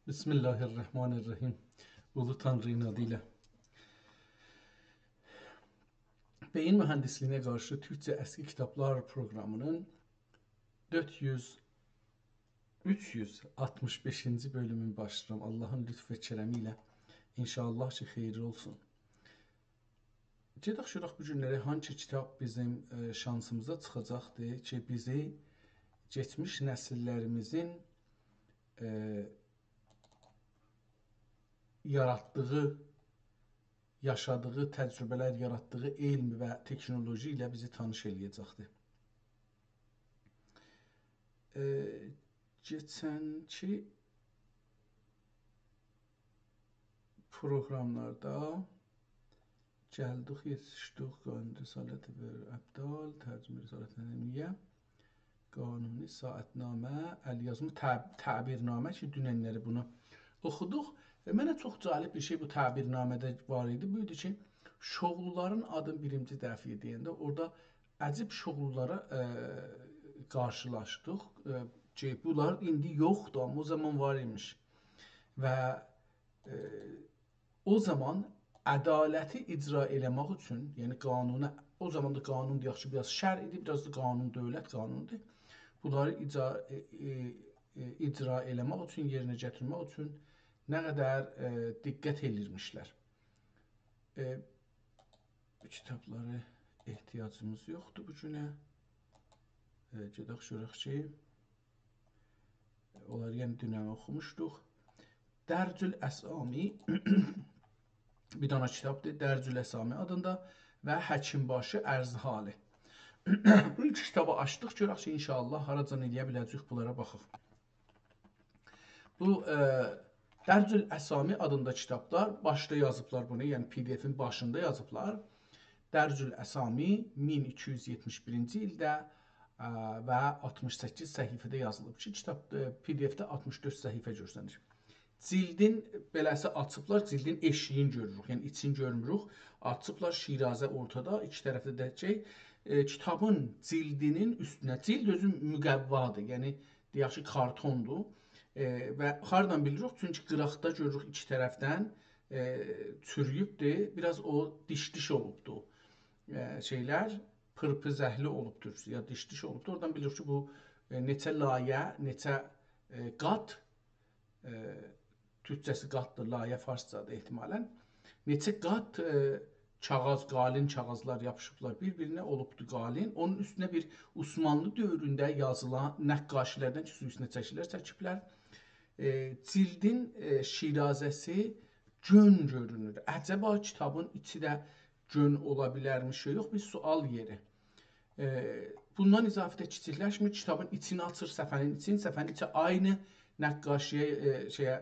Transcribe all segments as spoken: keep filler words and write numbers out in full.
بسم الله الرحمن الرحیم. اولو تانری‌نین آدی ایله. بئیین موهندیسلیگینه قارشی تورکجه اسکی کیتابلار پروقرامی‌نین دؤرد یوز، اوچ یوز آلتمیش بئشینجی بؤلومون باشلاییرام. آللاهین لطف و کرمی ایله. ان‌شاءالله کی، خئییرلی اولسون. گئدک گؤرک بو گونلری هانسی کیتاب بیزیم، ائ، شانسیمیزا چیخاجاقدیر کی، بیزی کئچمیش نسیللریمیزین، ائ، یاراتدیغی، یاشادیغی تجربه‌لر، یاراتدیغی علم و تکنولوژی ایله بیزی تانیش ائله‌یه‌جکدیر. ائ، کئچنکی پروقراملاردا گلدیک، یئتیشدیک، قانون رسالتی و ابدال، ترجمه رسالت نمنه‌یه، قانونی ساعتنامه، الیازما، تع-، تعبیرنامه کی، دوننلری بونو اوخودوق. و منه چوخ جالب بیر شئی بو تعبیرنامه‌ده وار ایدی. بو ایدی کی، شوغلولارین آدینی بیرینجی دفعه دئینده اورادا عجیب شوغلولارا، ائ، قارشیلاشدیق. ائ، کی، بونلار ایندی یوخدور، آمما او زامان وار ایمیش. و، ائ، او زامان عدالتی اجرا ائله‌مک اوچون، یعنی قانونو، او زامان دا قانون دئیک کی، بیر آز شرع ایدی، بیر آز دا قانون، دؤولت قانونودور. بونلاری اجرا، ائ، ائ، ائ، اجرا ائله‌مک اوچون، یئرینه گتیرمک اوچون نه قدر، ائ، دقت ائله‌ییرمیشلر. ائ، بو کیتابلارا احتیاجیمیز یوخدور بو گونه. ائ، گئدک گؤرک کی، اونلاری یعنی دونن اوخوموشدوق. درج الاسامی بیر دانا کیتابدیر، درج الاسامی آدیندا و حکیم‌باشی ارزحالی. بو اوچ کیتابی آچدیق، گؤرک کی، ان‌شاءالله هاراجان ائله‌یه بیله‌جه‌ییک بونلارا باخاق. بو، ائ، درج الاسامی آدیندا کیتابلار، باشدا یازیبلار بونو، یعنی پی دی افین باشیندا یازیبلار. درج الاسامی مین ایکی یوز یئتمیش بیرینجی ایلده، ائ، و آلتمیش سککیز صفحه‌ده یازیلیب کی، کیتاب، ائ، پی دی افده آلتمیش دؤرد صفحه گؤرسنیر. جیلدین بئله‌سی آچیبلار، جیلدین ائشیگین گؤروروک، یعنی ایچین گؤرموروک. آچیبلار، شیرازه اورتادا، ایکی طرفده ده شئی، ائ، کیتابین جیلدینین اوستونه، جیلد اؤزو مقوادیر، یعنی دئیک کی، کارتوندور. ائ، و هاردان بیلیریک؟ چونکی قیراقدا گؤروروک ایکی طرفدن، ائ، چورویوبدور، بیر آز او دیش-دیش اولوبدور. ائ، شئیلر، پیر-پیزه‌لی اولوبدور، یا دیش-دیش اولوبدور. اورادان بیلیریک کی، بو، ائ، نئچه لایه، نئچه، ائ، قات، ائ، تورکجه‌سی قاتدیر، لایه فارسجادیر احتمالاً. نئچه قات، ائ، کاغیذ، قالین کاغیذلار یاپیشیبلار بیر-بیرینه، اولوبدور قالین. اونون اوستونه بیر عثمانلی دؤورونده یازیلان نقاشی‌لردن کی، سو اوستونه چکیلر، چکیبلر. ائ، جیلدین، ائ، شیرازه‌سی گؤن گؤرونور. عجبا کیتابین ایچی ده گؤن اولا بیلرمیش؟ یوخ، بیر سؤال یئری. ائ، بوندان اضافه ده کیچیکلشمیر، کیتابین ایچینی آچیر، صفحه‌نین ایچین، صفحه‌نین ایچی عینی نقاشی‌یه، ائ، شئیه،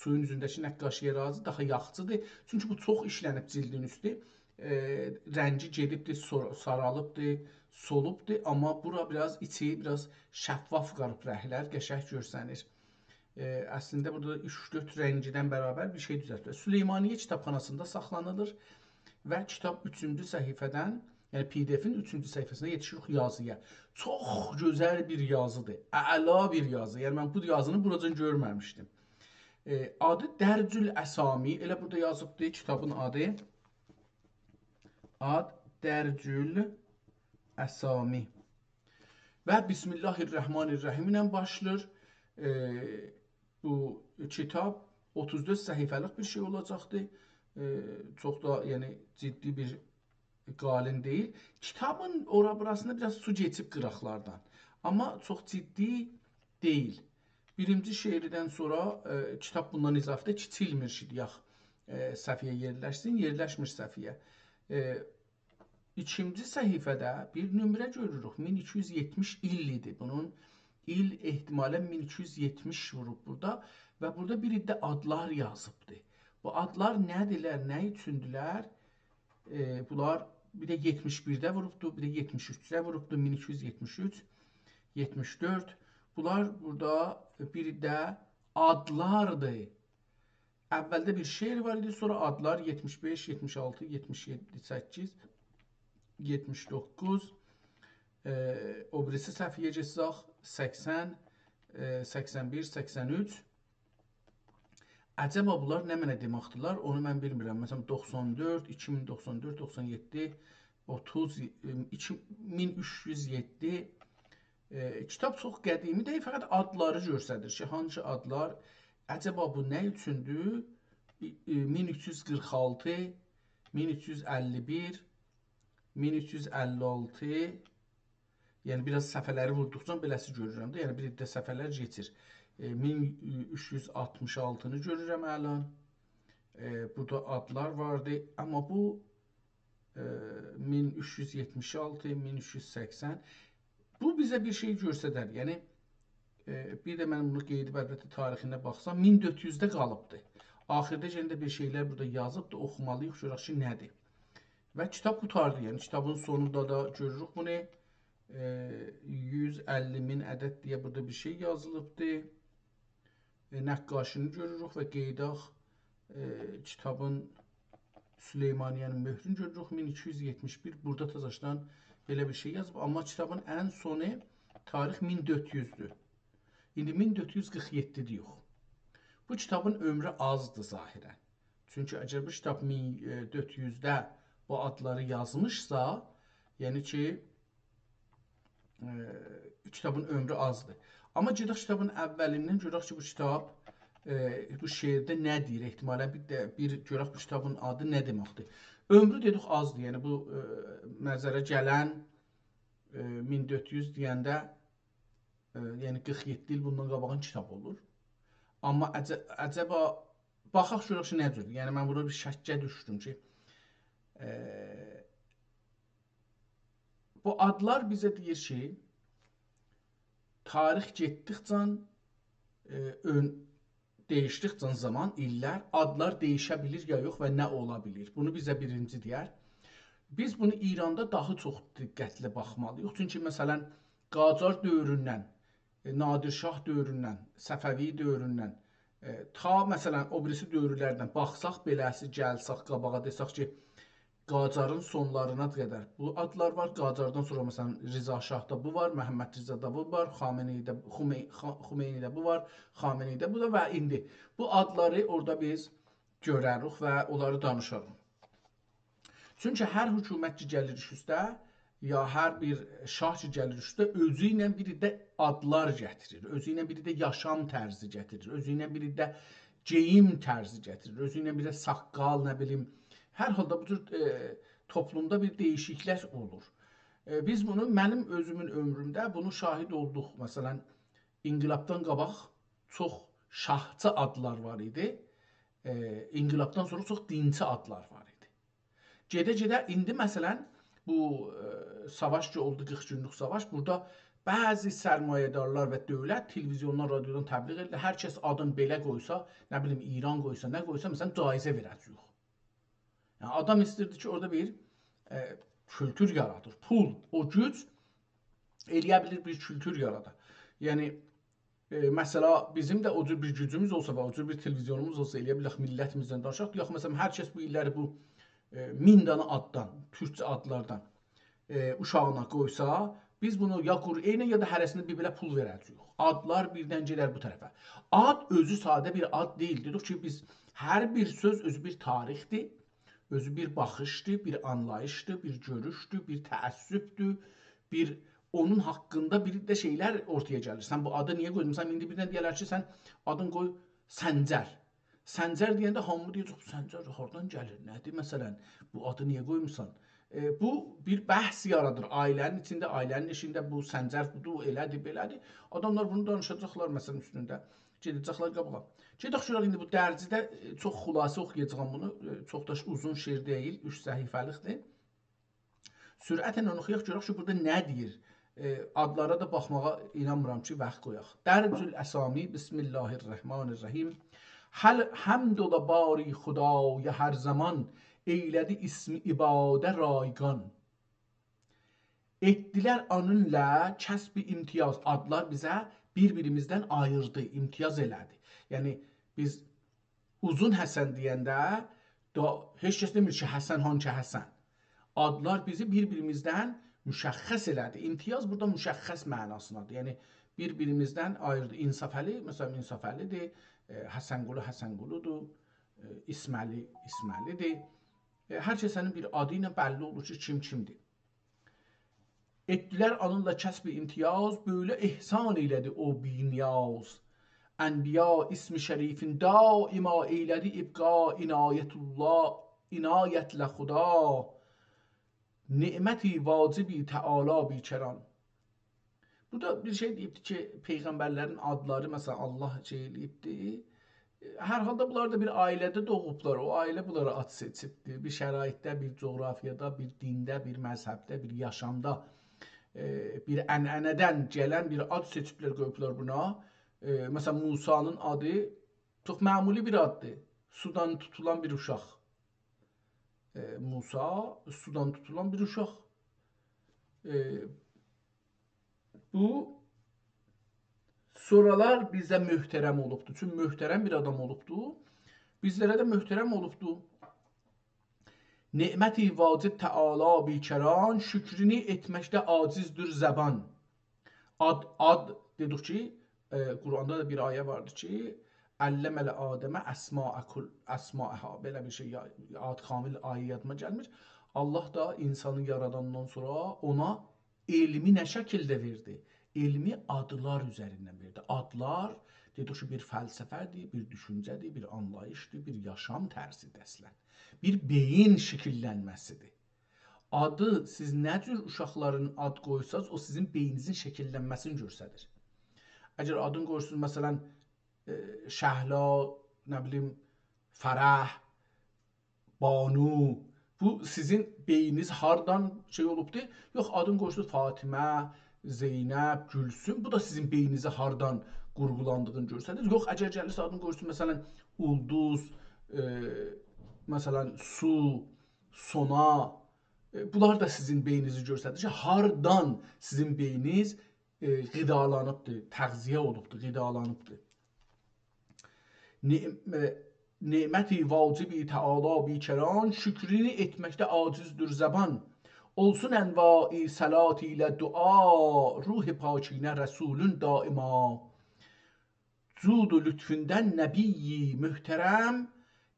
سویون اوزونده‌کی نقاشی‌یه راضی، داها یاخشیدیر. چونکی بو چوخ ایشلنیب جیلدین اوستو. ائ، رنگی گئدیبدیر، سور-، سارالیبدیر، سولوبدور، آمما بورا بیر آز ایچی، بیر آز شفاف قالیب رنگلر، قشنگ گؤرسنیر. ائ، اصلینده بورادا اوچ-دؤرد رنگیدن برابر بیر شئی دوزلتیبلر. سلیمانیه کیتابخاناسیندا ساخلانیلیر و کیتاب اوچونجو صفحه‌دن، یعنی پی دی افین اوچونجو صفحه‌سینده یئتیشیریک یازی‌یا. چوخ گؤزل بیر یازیدیر، اعلا بیر یازی. یعنی من بو یازینی بوراجان گؤرمه‌میشدیم. ائ، آدی درج الاسامی، ائله بورادا یازیبدیر کیتابین آدی. آد درج الاسامی. و بسم الله الرحمن الرحیم ایله باشلاییر. ائ، بو کیتاب اوتوز دؤرد صفحه‌لیک بیر شئی اولاجاقدیر. ائ، چوخ دا، یعنی، جدی بیر قالین دئییل. کیتابین اورا بوراسیندا بیر آز سو کئچیب قیراقلاردان. آمما چوخ جدی دئییل. بیرینجی شعریدن سونرا، ائ، کیتاب بوندان اضافه ده کیچیلمیر کی، دئیک، ائ، صفحه‌یه یئرلشسین، یئرلشمیر صفحه‌یه. ائ، ایکینجی صفحه‌ده بیر نمره گؤروروک، مین ایکی یوز یئتمیش ایل ایدی. بونون ایل احتمالاً مین ایکی یوز یئتمیش ووروب بورادا و بورادا بیر عده آدلار یازیبدی. بو آدلار نه‌دیرلر، نه اوچوندولر؟ ائ، بونلار بیر ده یئتمیش بیرده ووروبدو، بیر ده یئتمیش اوچده ووروبدو، مین ایکی یوز یئتمیش اوچ، یئتمیش دؤرد. بونلار بورادا بیر ده آدلاردیر. اولده بیر شعر وار ایدی، سونرا آدلار یئتمیش بئش، یئتمیش آلتی، یئتمیش یئددی، سککیز، یئتمیش دوققوز، ائ، او بیریسی صفحه‌یه گئتسک، سکسن، ائ، سکسن بیر، سکسن اوچ، عجبا بونلار نمنه دئمکدیرلر، اونو من بیلمیرم. مثلا، دوخسان دؤرد، ایکی مین دوخسان دؤرد، دوخسان یئددی، اوتوز، ائ، ایکی، مین اوچ یوز یئددی. ائ، کیتاب چوخ قدیمی دئییل، فقط آدلاری گؤستریر کی، هانسی آدلار، عجبا بو نه اوچوندور؟ ائ، ائ، مین اوچ یوز قیرخ آلتی، مین اوچ یوز اللی بیر، مین اوچ یوز اللی آلتی، یعنی بیر آز صفحه‌لری ووردوقجا بئله‌سی گؤرورم ده، یعنی بیر عده صفحه‌لر کئچیر. ائ، مین اوچ یوز آلتمیش آلتینی گؤرورم الان. ائ، بورادا آدلار واردی، آمما بو، ائ، مین اوچ یوز یئتمیش آلتی، مین اوچ یوز سکسن. بو بیزه بیر شئی گؤسترر. یعنی، ائ، بیر ده من بونو قئییدیب، البته، تاریخینه باخسام، مین دؤرد یوزده قالیبدی. آخیردا یئنه ده بیر شئیلر بورادا یازیبدی، اوخومالی‌ییق، گؤرک کی، نه‌دیر. و کیتاب قوتاردی، یعنی کیتابین سونوندا دا گؤروروک بونو. ائ، یوز اللی مین عدد دئیه بورادا بیر شئی یازیلیبدی. ائ، نقاشینی گؤروروک و قئییداق، ائ، کیتابین، سلیمانیه‌نین مؤهرونو گؤروروک، مین ایکی یوز یئتمیش بیر. بورادا تازاشدان بئله بیر شئی یازیب، آمما کیتابین ان سونو تاریخ مین دؤرد یوزدور. ایندی مین دؤرد یوز قیرخ یئددی دئییک. بو کیتابین عؤمرو آزدیر ظاهرا. چونکی اگر بو کیتاب مین دؤرد یوزده بو آدلاری یازمیشسا، یعنی کی، ائ، کیتابین عؤمرو آزدیر. آمما گئدک کیتابین اولیندن گؤرک کی، بو کیتاب، ائ، بو شعرده نه دئییر؟ احتمالا بیر ده، بیر گؤرک بو کیتابین آدی نه دئمکدیر. عؤمرو دئدیک آزدیر، یعنی بو، ائ، نظره گلن، ائ، مین دؤرد یوز دئینده، ائ، یعنی قیرخ یئددی ایل بوندان قاباغین کیتاب اولور. آمما عجه-، عجبا، باخاق گؤرک کی، نه جوردور؟ یعنی من بورادا بیر شکّه دوشدوم کی، ائ، بو آدلار بیزه دئییر کی، تاریخ گئتدیکجه، ائ، اؤن-، دییشدیکجه زامان، ایللر، آدلار دییشه بیلیر یا یوخ و نه اولا بیلیر؟ بونو بیزه بیرینجی دئیر. بیز بونو ایراندا داها چوخ دقتلی باخمالی‌ییق. چونکی، مثلا، قاجار دؤوروندن، ائ، نادر شاه دؤوروندن، صفوی دؤوروندن، ائ، تا، مثلا، او بیریسی دؤورلردن باخساق، بئله‌سی گلسک قاباغا، دئسک کی، قاجارین سونلارینا قدر بو آدلار وار. قاجاردان سونرا، مثلا، رضا شاهدا بو وار، محمدرضادا بو وار، خامنه‌ای‌ده، خمه-، خا-، خمینی‌ده بو وار، خامنه‌ای‌ده بو دا و ایندی بو آدلاری اورادا بیز گؤرریک و اونلاری دانیشاریق. چونکی هر حکومت کی گلیر اوست اوسته، یا هر بیر شاه کی گلیر اوست اوسته، اؤزو ایله بیر عده آدلار گتیریر، اؤزو ایله بیر عده یاشام طرزی گتیریر، اؤزو ایله بیر عده گئییم طرزی گتیریر، اؤزو ایله بیر عده ساققال، نه بیلیم، هر حالدا بو جور، ائ، توپلومدا بیر دییشیکلیکلر اولور. ائ، بیز بونو، منیم اؤزومون عؤمرومده بونو شاهد اولدوق. مثلا، انقلابدان قاباق چوخ شاهچی آدلار وار ایدی. ائ، انقلابدان سونرا چوخ دینچی آدلار وار ایدی. گئده-گئده ایندی، مثلا، بو، ائ، ساواش کی اولدو، قیرخ گونلوک ساواش، بورادا بعضی سرمایه‌دارلار و دؤولت تلویزیوندان، رادیودان تبلیغ ائدیردی. هر کس آدین بئله قویسا، نه بیلیم، ایران قویسا، نه قویسا، مثلا، جایزه وئره‌جه‌ییک. یعنی، آدام ایسته‌ییردی کی، اورادا بیر، ائ، کولتور یارادیر. پول، او گوج ائلیه بیلیر بیر کولتور یارادا. یعنی، ائ، مثلا، بیزیم ده او جور بیر گوجوموز اولسا و او جور بیر تلویزیونوموز اولسا، ائلیه بیلک میللتیمیزله دانیشاق. یوخ، مثلا، هر کس بو ایللری بو، ائ، مین دانا آددان، تورکجه آدلاردان، ائ، اوشاغینا قویسا، بیز بونو یا قرعه ایله، یا دا هره‌سینه بیر بئله پول وئره‌جه‌ییک. آدلار بیردن گئدر بو طرفه. آد اؤزو ساده بیر آد دئییل. دئدیک کی، بیز هر بیر سؤز اؤزو بیر تاریخدیر، اؤزو بیر باخیشدیر، بیر آنلاییشدیر، بیر گؤروشدور، بیر تعصبدور، بیر اونون حاقیندا بیر ده شئیلر اورتایا گلیر. سن بو آدی نییه قویدون؟ سن ایندی بیردن دئیرلر کی، سن آدین قوی سنجر. سنجر دئینده هامی دئیه‌جک، «بو سنجر هاردان گلیر؟ نه‌دیر، مثلا، بو آدی نییه قویموسان؟» ائ، بو بیر بحث یارادیر عائله‌نین ایچینده، عائله‌نین ائشیگینده، «بو سنجر بودور، ائله‌دیر، بئله‌دیر.» آداملار بونو دانیشاجاقلار، مثلا، اوستونده. گئده‌جکلر قاباغا. گئدک گؤرک ایندی بو درجیده، ائ، چوخ خلاصه اوخویاجاغام بونو. ائ، چوخ دا اوزون شعر دئییل، اوچ صفحه‌لیکدیر. سرعتله اوخویاق، گؤرک کی، بورادا نه دئییر؟ ائ، آدلارا دا باخماغا اینانمیرام کی، واخت قویاق. درج الاسامی، بسم الله الرحمن الرحیم. هل حمد اولا باری خدای هر زمان، ائیله‌دی اسم عباده رایگان. ائتدیلر اونونلا کسب امتیاز. آدلار بیزه بیر-بیریمیزدن آییردی، امتیاز ائله‌دی. یعنی، بیز اوزون حسن دئینده دا هئچ کس دئمیر کی، حسن، هانکی حسن؟ آدلار بیزی بیر-بیریمیزدن مشخص ائله‌دی. امتیاز بورادا مشخص معناسیندادیر. یعنی، بیر-بیریمیزدن آییردی. انصافعلی، مثلا، انصافعلی‌دیر، ائ، حسنقلی حسنقلی‌دیر، ائ، اسمعلی اسمعلی‌دیر. ائ، هر کسه‌نین بیر آدی ایله بللی اولور کی، کیم کیمدیر. ائتدیلر آنینلا کسب امتیاز، بؤیله احسان ائیله‌دی او بی‌نیاز. انبیا اسم شریفین دایما ائیله‌دی ابقا، عنایت‌الله، عنایتله خدا. نعمتی واجبی تعالی بیکران. بورادا بیر شئی دئییبدی کی، پیغمبرلرین آدلاری، مثلا، الله شئی ائله‌ییبدی. هر حالدا بونلار دا بیر عائله‌ده دوغوبلار. او عائله بونلارا آد سئچیبدی. بیر شرایطده، بیر جغرافیادا، بیر دینده، بیر مذهبده، بیر یاشامدا، ائ، بیر عنعنه‌دن گلن بیر آد سئچیبلر، قویوبلار بونا. ائ، مثلا، موسی‌نین آدی چوخ معمولی بیر آددیر. سودان توتولان بیر اوشاق. ائ، موسی، سودان توتولان بیر اوشاق. ائ، بو سونرالار بیزه محترم اولوبدو. چونکی محترم بیر آدام اولوبدو. بیزلره ده محترم اولوبدو. نعمتی واجب تعالی بیکران، شکرینی ائتمکده عاجزدیر زبان. آد، آد دئدیک کی، ائ، قرآندا دا بیر آیه واردی کی، «علم آدم اسماء کل، اسماءها»، بئله بیر شئی، یا-، آد کامل آیه یادیما گلمیر. الله دا اینسانی یاراداندان سونرا اونا علمی نه شکیلده وئردی؟ علمی آدلار اوزریندن وئردی. آدلار، دئدیک کی، بیر فلسفه‌دیر، بیر دوشونجه‌دیر، بیر آنلاییشدیر، بیر یاشام طرزیدیر اصلا. بیر بئیین شکیللنمه‌سیدیر. آدی سیز نه جور اوشاقلارین آد قویساز، او سیزین بئینینیزین شکیللنمه‌سینی گؤستریر. اگر آدین قویورسونوز، مثلا، ائ، شهلا، نه بیلیم، فرح، بانو، بو سیزین بئینینیز هاردان شئی اولوبدور؟ یوخ، آدین قویورسونوز فاطمه، زینب، گلثوم، بو دا سیزین بئینینیزی هاردان قورغولاندیغینی گؤستریر. یوخ، اگر گلیرسه آدین قویورسونوز، مثلا، اولدوز، ائ، مثلا، سو، سونا، ائ، بونلار دا سیزین بئینینیزی گؤستریر کی، هاردان سیزین بئینینیز، ائ، غذالانیبدیر، تغذیه اولوبدور، غذالانیبدیر. نعم-، ائ، نعمتی واجبی تعالی بیکران، شکرینی ائتمکده عاجزدیر زبان. اولسون انواع صلات ایله دعا، روح پاکینه رسولون دایما. جود و لطفوندن نبی محترم،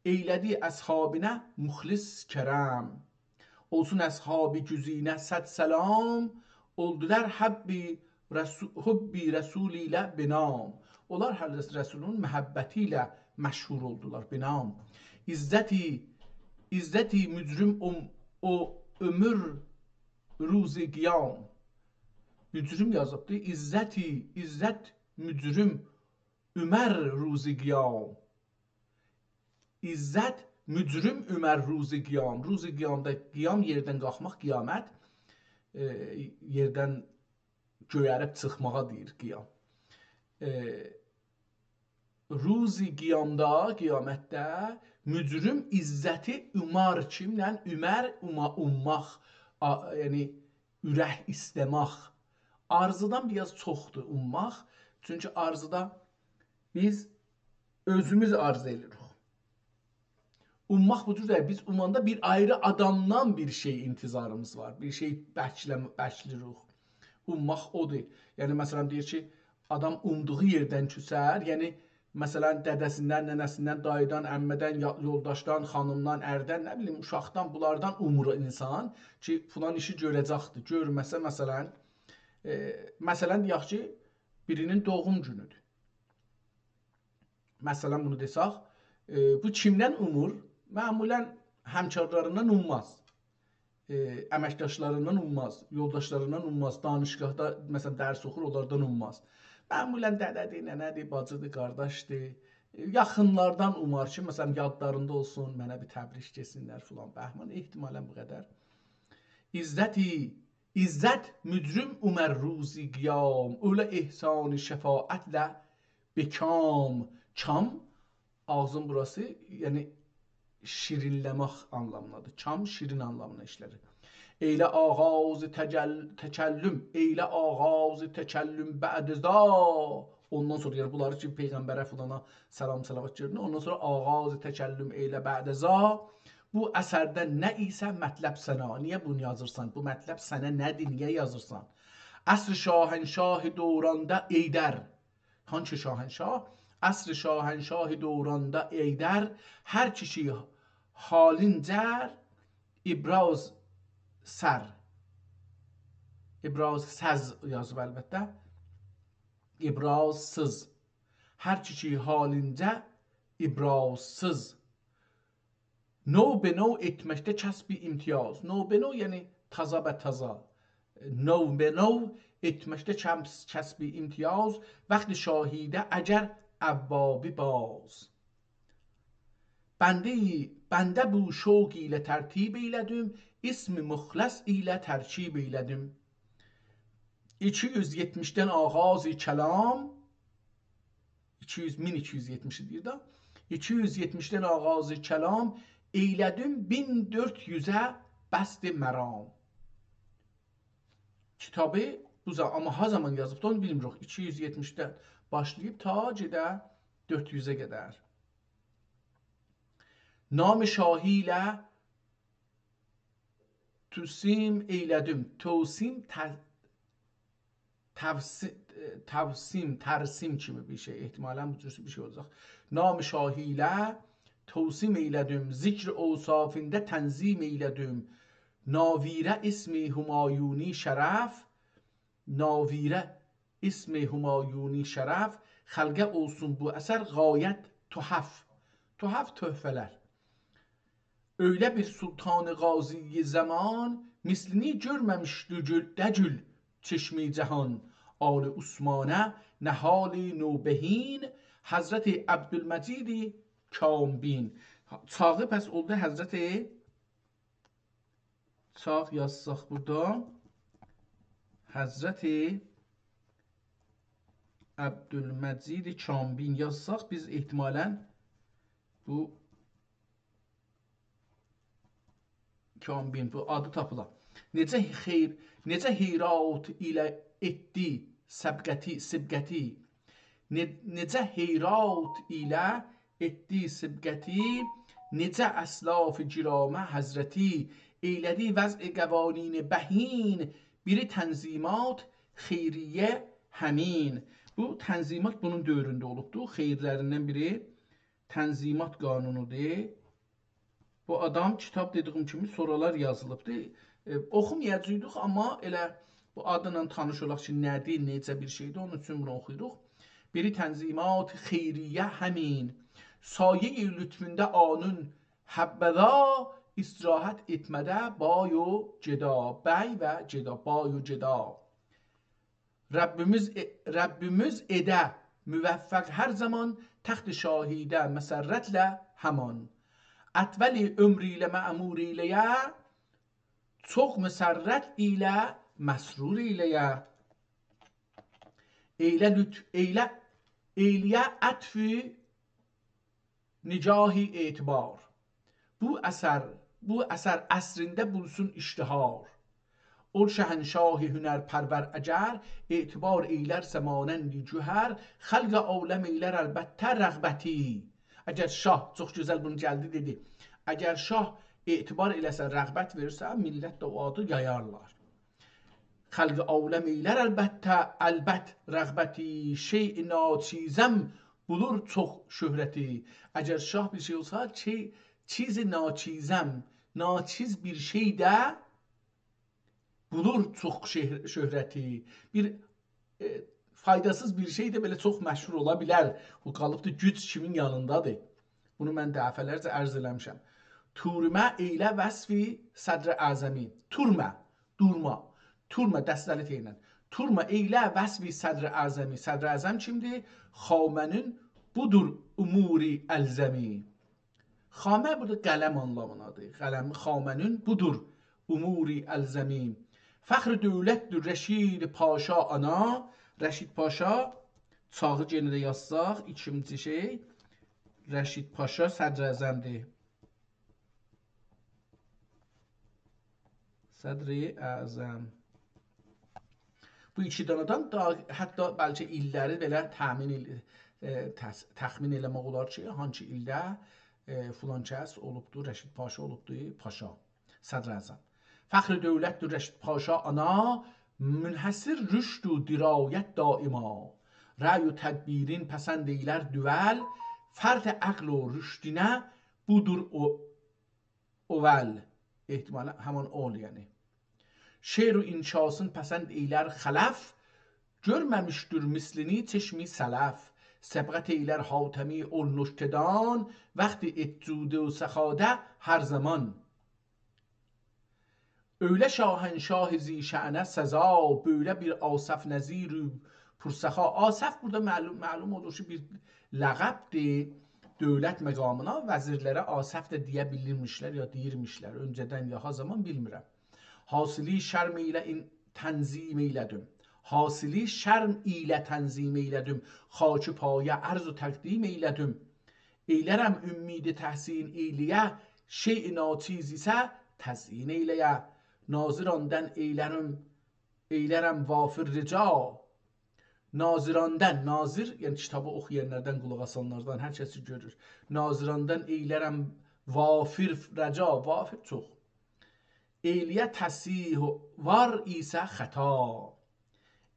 ائیله‌دی اصحابینه مخلص کرم. اولسون اصحاب گزینه صد سلام، اولدولار حب رسو-، حب رسول ایله به نام. اونلار حضرت رسولون محبتی ایله مشهور اولدولار، به نام. عزتی، عزتی مجرم عم-، او عمر روز قیام. مجرم یازیبدی. عزتی، عزت مجرم عمر روز قیام. عزت مجرم عمر روز قیام. روز قیامدا، قیام یئردن قالخماق، قیامت، ائ، یئردن گؤیریب چیخماغا دئییر قیام. ائ، روز قیامدا، قیامتده مجرم عزتی عمر، کیمله؟ عمر، اوما-، اومماق، آ-، یعنی اورک ایسته‌مک. آرزودان بیر آز چوخدور اومماق. چونکی آرزودا بیز اؤزوموز آرزو ائدیریک. اومماق بو جور دئییل. بیز اوماندا بیر آیری آدامدان بیر شئی انتظاریمیز وار. بیر شئی بکله‌م-، بکله‌ییریک. اومماق اودور. یعنی، مثلا، دئییر کی، آدام اومدوغو یئردن کوسر. یعنی، مثلا، دده‌سیندن، ننه‌سیندن، داییدان، عمه‌دن، یا-، یولداشدان، خانیمدان، اردن، نه بیلیم، اوشاقدان، بونلاردان اومور اینسان کی، فلان ایشی گؤره‌جکدیر. گؤرمه‌سه، مثلا، ائ، مثلا، دئیک کی، بیرینین دوغوم گونودور. مثلا، بونو دئسک، ائ، بو کیمدن اومور؟ معمولا همکارلاریندان اومماز. ائ، امکداشلاریندان اومماز، یولداشلاریندان اومماز، دانشگاهدا، مثلا، درس اوخور، اونلاردان اومماز. معمولا دده‌دیر، ننه‌دیر، باجیدیر، قارداشدیر. ائ، یاخینلاردان اومار کی، مثلا، یادلاریندا اولسون، منه بیر تبریک دئسینلر فلان، بهمان، احتمالا بو قدر. عزتی، عزت مجرم عمر روز قیام، اؤیله احسان شفاعتله به کام. کام، آغزین بوراسی، یعنی شیرینله‌مک آنلامیندادیر. کام شیرین آنلامینا ایشله‌دیر. ائیله آغاز تجل-، تکلم، ائیله آغاز تکلم بعد ذا. اوندان سونرا، یعنی بونلاری کی، پیغمبره، فلانا سلام، صلوات گؤتورون. اوندان سونرا آغاز تکلم ائیله بعد ذا. بو اثرده نه ایسه مطلب سنه. نییه بونو یازیرسان؟ بو مطلب سنه نه‌دیر؟ نییه یازیرسان؟ عصر شاهنشاه دوراندا حیدر. هانسی شاهنشاه؟ عصر شاهنشاه دوراندا حیدر، هر کیشی حالینجه ابراز سر. ابرازسز یازیب البته. ابرازسیز. هر کیشی حالینجه ابرازسیز. نو به نو ائتمکده کسب امتیاز. نو به نو، یعنی تازا به تازا. نو به نو ائتمکده کس-، کسب امتیاز. وقت شاهیده اگر ابوابی باز. بنده، بنده بو شوق ایله ترتیب ائیله‌دیم، اسم مخلص ایله ترکیب ائیله‌دیم. ایکی یوز یئتمیشدن آغاز کلام، ایکی یوز، مین ایکی یوز یئتمیشی دئییر ده. ایکی یوز یئتمیشدن آغاز کلام، ائیله‌دیم مین دؤرد یوزه بسط مرام. کیتابی بو زا-، آمما ها زامان یازیبدی، اونو بیلمیریک. ایکی یوز یئتمیشدن باشلاییب تا گئده دؤرد یوزه قدر. نام شاهی ایله توسیم ائیله‌دیم. توسیم ت-، توسی-، توسیم، ترسیم کیمی بیر شئی. احتمالاً بو جور بیر شئی اولاجاق. نام شاهی ایله توسیم ائیله‌دیم. ذکر اوصافیندا تنظیم ائیله‌دیم. ناویره اسم همایونی شرف، ناویره اسم همایونی شرف، خلقه اولسون بو اثر غایت تحف. تحف، تحفه‌لر. اؤیله بیر سلطان غازی زمان، مثلینی گؤرمه‌میشدی گؤ-، دگیل چشم جهان. آل عثمانه نهال نوبهین، حضرت عبدالمجید کام‌بین. چاغی پس اولدو حضرت، چاغ یازساق بورادا، حضرت عبدالمجید کام‌بین یازساق، بیز احتمالاً بو کام‌بین، بو آدی تاپیلا. نئجه خیر، نئجه هیرات ایله ائتدی سبقتی، سبقتی. نئ-، نئجه هیرات ایله ائتدی سبقتی، نئجه اسلاف گرامی حضرتی، ائیله‌دی وضع قوانین بهین، بیری تنظیمات خیریه همین. بو تنظیمات بونون دؤورونده اولوبدو. خیرلریندن بیری تنظیمات قانونودور. بو آدام کیتاب، دئدیگیم کیمی، سونرالار یازیلیبدی. ائ، اوخومایاجاقدیق، آمما ائله بو آدلا تانیش اولاق کی، نه‌دیر، نئجه بیر شئیدیر، اونون اوچون بونو اوخویوروق. بیری تنظیمات خیریه همین، سایه‌ی لطفوندا آنون حبذا، استراحت ائتمه‌ده بای و گدا، بی و گدا، بای و گدا. ربیمیز ائ-، ربیمیز ائده موفق هر زامان، تخت شاهیده مسرتله همان. اطول عمر ایله معمور ائیله‌یه، چوخ مسرت ایله مسرور ائیله‌یه. ائیله لطف، ائیله، ائیله‌یه عطف نگاهی اعتبار. بو اثر، بو اثر عصرینده بولسون اشتهار. اول شهنشاه هنرپرور اگر، اعتبار ائیلرسه مانند گوهر، خلق عالم ائیلر البته رغبتی. اگر شاه، چوخ گؤزل بونو گلدی دئدی، اگر شاه اعتبار ائله‌سه، رغبت وئرسه، میللت ده او آدی یایارلار. خلق عالم ائیلر البته، البت رغبتی، شیء ناچیزم بولور چوخ شهرتی. اگر شاه بیر شئی اولسا، شئی، چیز ناچیزم، ناچیز بیر شئی ده بولور چوخ شهر-، شهرتی. بیر، ائ، فایداسیز بیر شئی ده بئله چوخ مشهور اولا بیلر. او قالیبدی گوج کیمین یانیندادیر. بونو من دفعه‌لرجه عرض ائله‌میشم. تورمه ائیله وصف صدر اعظمی. تورمه، دورما. تورمه، دسته‌لی ت ایله. تورمه ائیله وصف صدر اعظمی. صدر اعظم کیمدیر؟ خامنه‌نین بودور امور الزمی. خامه بورادا قلم آنلامینادیر. قلم، خامنه‌نین بودور امور الزمی. فخر دولتدیر رشید پاشا آنا. رشید پاشا، چاغی یئنه ده یازساق، ایکینجی شئی، رشید پاشا صدر اعظمدیر. صدر اعظم. بو ایکی دانادان دا حتی بلکه ایللری بئله تأمین ائل-، ائ، تس-، تخمین ائله‌مک اولار کی، هانسی ایلده، ائ، فلان کس اولوبدو، رشید پاشا اولوبدو، پاشا، صدراعظم. فخر دولتدیر رشید پاشا آنا، منحصر رشد و درایت دایما. رأی و تدبیرین پسند ائیلر دول، فرط عقل و رشدینه بودور او، اول. احتمالاً همان اول، یعنی. شعر و انشاسین پسند ائیلر خلف، گؤرمه‌میشدیر مثلینی چشمی سلف. سبقت ائیلر حاتمی اول نکته‌دان، وقت ائت جود و سخاده هر زمان. اؤیله شاهنشاه ذی‌شأنه سزا، بؤیله بیر آصف نذیر و پرسخا. آصف بورادا معلوم، معلوم اولور کی، بیر لقبدیر. دولت مقامینا وزیرلره آصف ده دئیه بیلیرمیشلر، یا دئییرمیشلر. اؤنجه‌دن، یا ها زامان، بیلمیرم. حاصلی شرم ایله این تنظیم ائیله‌دیم. حاصلی شرم ایله تنظیم ائیله‌دیم. خاک پایه عرض و تقدیم ائیله‌دیم. ائیلرم امید تحسین ائیله‌یه، شیء ناچیز ایسه تزیین ائیله‌یه. ناظراندن ائیلرم، ائیلرم وافر رجا. ناظراندن، ناظر، یعنی کیتابی اوخویانلاردان، قولاق آسانلاردان، هر کسی گؤرور. ناظراندن ائیلرم وافر رجا، وافر چوخ. ائیله‌یه تصحیح وار ایسه خطا.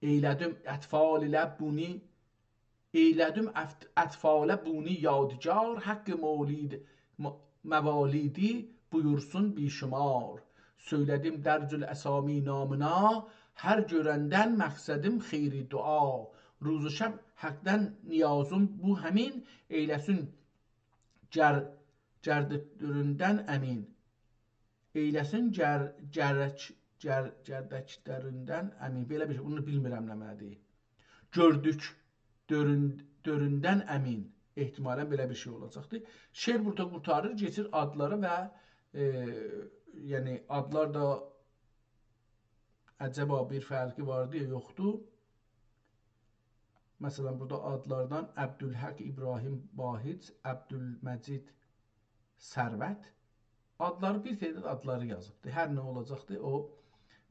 ائیله‌دیم اطفال ایله بونی، ائیله‌دیم افت-، اطفاله بونی یادگار، حق مولید، م-، موالیدی بویورسون بی‌شمار. سؤیله‌دیم درج الاسامی نامینا، هر گؤرندن مقصدیم خیر دعا. روز و شب حقدن نیازیم بو همین، ائیله‌سین گر-، گردکدریندن امین. ائیله‌سین گر-، گرک-، گر-، گردکدریندن امین. بئله بیر شئی، بونو بیلمیرم نمنه‌دیر. گؤردوک دؤرون-، دؤروندن امین. احتمالاً بئله بیر شئی اولاجاقدیر. شعر بورادا قورتاریر، کئچیر آدلارا و، ائ، یعنی آدلار دا عجبا بیر فرقی واردی یا یوخدور؟ مثلا، بورادا آدلاردان عبدالحق ابراهیم باهیج، عبدالمجید ثروت. آدلاری، بیر تعداد آدلاری یازیبدی. هر نه اولاجاقدی، او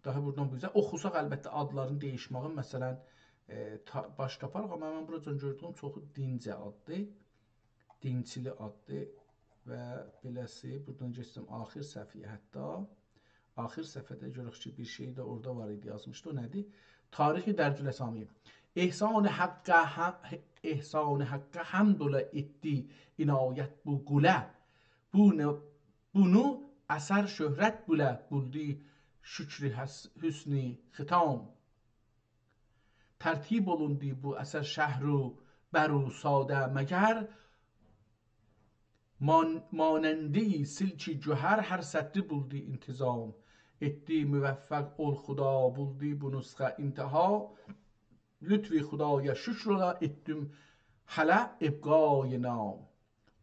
داها بورادان بو اوزه. اوخوساق، البته، آدلارین دییشمه‌یین، مثلا، ائ، تا-، باش تاپاریق، آمما من بوراجان گؤردویوم چوخو دینجه آددیر. دینجلی آددیر و بئله‌سی. بورادان کئچدیم آخر صفحه‌یه حتی. آخر صفحه‌ده گؤرک کی، بیر شئی ده اورادا وار ایدی، یازمیشدی. او نه‌دیر؟ تاریخ درج الاسامی. احسان حقه ح-، احسان حقه حمد اولا ائتدی عنایت بو قوله. بو نه، بونو اثر شهرت بوله بولدو شکر حس-، حسن ختام. ترتیب اولوندو بو اثر شهر و بر و ساده مگر، مان-، مانندی سلک گوهر هر سطری بولدو انتظام. ائتدی موفق اول خدا بولدو بو نسخه انتها، لطف خدایا شکر اولا ائتدیم هله ابقای نام.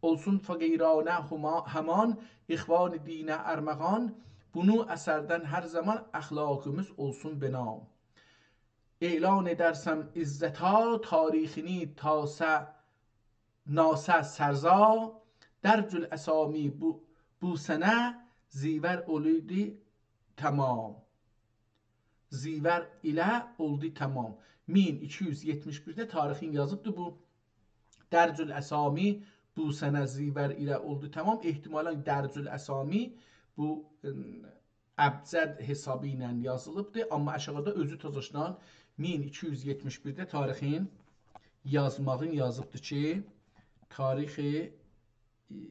اولسون فقیرانه هما-، همان، اخوان دینه ارمغان، بونو اثردن هر زامان اخلاقیمیز اولسون به نام. اعلان ائدرسم عزتا تاریخینی تاسه، ناسه سرزا، درج الاسامی بو، بو سنه زیور اولدو تمام. زیور ایله اولدو تمام. مین ایکی یوز یئتمیش بیرده تاریخین یازیبدی بو. درج الاسامی بو سنه زیور ایله اولدو تمام. احتمالاً درج الاسامی بو، ائم، ابجد حسابی ایله یازیلیبدی، آمما آشاغیدا اؤزو تازاشدان مین ایکی یوز یئتمیش بیرده تاریخین یازماغین یازیبدی کی، تاریخ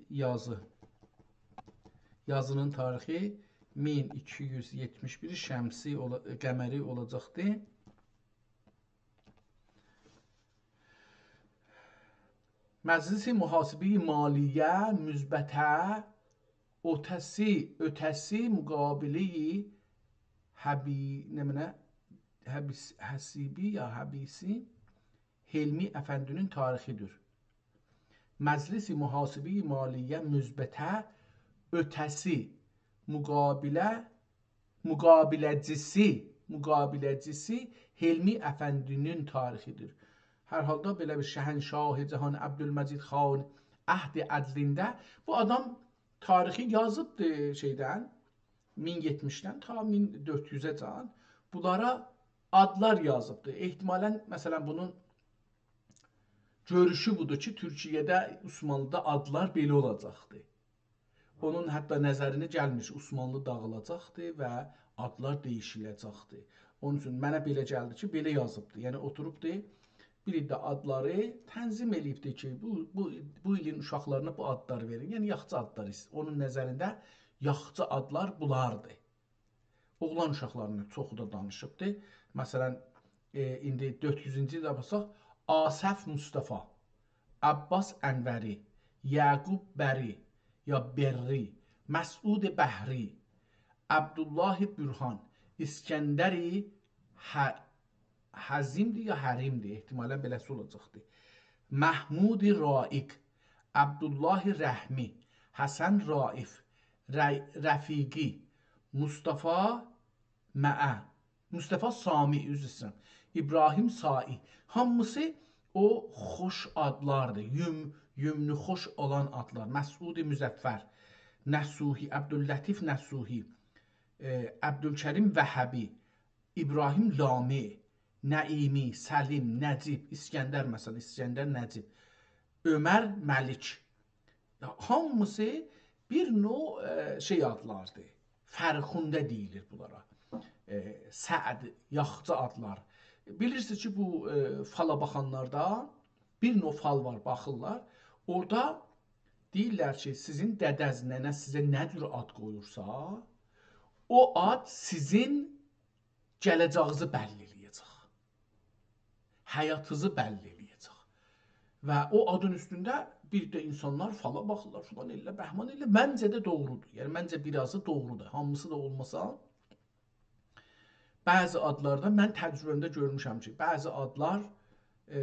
یازی. یازینین تاریخی مین ایکی یوز یئتمیش بیر شمسی اولا-، قمری اولاجاقدی. مجلس محاسبه مالیه مثبته، اؤته‌سی، اؤته‌سی مقابله‌ی حبی-، نمنه؟ حبیس-، حسیبی یا حبیسی حلمی افندی‌نین تاریخی‌دیر. مجلس محاسبه مالیه مثبته، اؤته‌سی، مقابله، مقابله‌جیسی، مقابله‌جیسی حلمی افندی‌نین تاریخی‌دیر. هر حالدا بئله بیر شهنشاه جهان عبدالمجید خان عهد عدلینده بو آدام تاریخی یازیبدی شئیدن، مین یئتمیشدن تا مین دؤرد یوزه‌جن. بونلارا آدلار یازیبدی. احتمالاً، مثلا، بونون گؤروشو بودور کی، تورکیه‌ده، عثمانلی‌دا آدلار بئله اولاجاقدی. اونون حتی نظرینه گلمیر کی، عثمانلی داغیلاجاقدی و آدلار دییشیله‌جکدی. اونون اوچون منه بئله گلدی کی، بئله یازیبدی. یعنی اوتوروبدو، بیر عده آدلاری تنظیم ائله‌ییبدی کی، بو، بو، بو ایلین اوشاقلارینا بو آدلار وئرین. یعنی یاخشی آدلار ایست-، اونون نظرینده یاخشی آدلار بولاردی. اوغلان اوشاقلارینا چوخو دا دانیشیبدی. مثلا، ائ، ایندی دؤرد یوزونجو ایلده باخساق، آصف مصطفی، عباس انوری، یعقوب بری یا بری، مسعود بحری، عبدالله برهان، اسکندر ح-، حزیم‌دیر یا حریم‌دیر، احتمالا بئله‌سی اولاجاقدیر. محمود رائق، عبدالله رحمی، حسن رائف، ر-، رفیقی، مصطفی معه، مصطفی سامی، عذر ایسته‌ییرم، ابراهیم ساعی، هامیسی او خوش آدلاردیر. یوم-، یومونو خوش اولان آدلار. مسعود مظفر، نصوحی، عبداللطیف نصوحی، ائ، عبدالکریم وهبی، ابراهیم لامع، نعیمی، سلیم، نجیب، اسکندر، مثلا، اسکندر نجیب، عمر ملک. یا، هامیسی بیر نوع، ائ، شئی آدلاردیر. فرخنده دئییلیر بونلارا. ائ، سعد، یاخچی آدلار. بیلیرسینیز کی، بو، ائ، فالا باخانلاردا بیر نوع فال وار، باخیرلار. اورادا دئییرلر کی، سیزین دده‌ز، ننه‌ز سیزه نه جور آد قویورسا، او آد سیزین گله‌جه‌یینیزی بللی ائله‌یه‌جک. حیاتینیزی بللی ائله‌یه‌جک. و او آدین اوستونده بیر ده اینسانلار فالا باخیرلار، فلان ائله‌ییرلر، بهمان ائله‌ییرلر. منجه ده دوغرودور. یعنی، منجه بیر آزی دوغرودور. هامیسی دا اولماسا، بعضی آدلاردا من تجربه‌مده گؤرموشم کی، بعضی آدلار، ائ،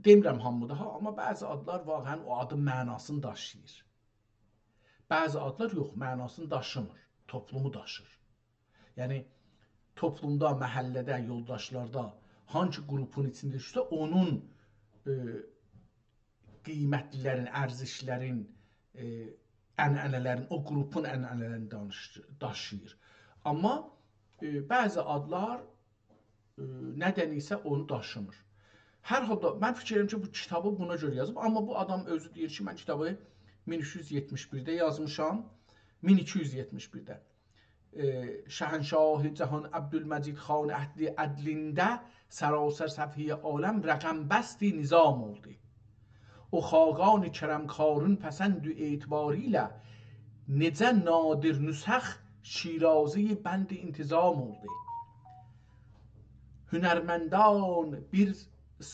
دئمیرم هامیدیر ها، آمما بعضی آدلار واقعا او آدین معناسینی داشیییر. بعضی آدلار یوخ، معناسینی داشیمیر، توپلومو داشیر. یعنی، توپلومدا، محله‌ده، یولداشلاردا هانسی گروپون ایچینده ایشله‌ییرسه، اونون، ائ، قیمتلی‌لرین، ارزشلرین، ائ، عنعنه‌لرین، او گروپون عنعنه‌لرینی دانیش-، داشیییر. آمما، ائ، بعضی آدلار، ائ، ندن‌ایسه اونو داشیمیر. هر حالدا من فیکیر ائدیرم کی، بو کیتابی بونا گؤره یازیب، آمما بو آدام اؤزو دئییر کی، من کیتابی مین اوچ یوز یئتمیش بیرده یازمیشام، مین ایکی یوز یئتمیش بیرده. ائ، شهنشاه جهان عبدالمجید خان عدلی عدلینده سراسر صفحه‌ی عالم رقم‌بستی نظام اولدو. او خاقان کرمکارین پسند و اعتباریله نئجه نادر نسخ شیرازه‌ی بند انتظام اولدو. هنرمندان بیر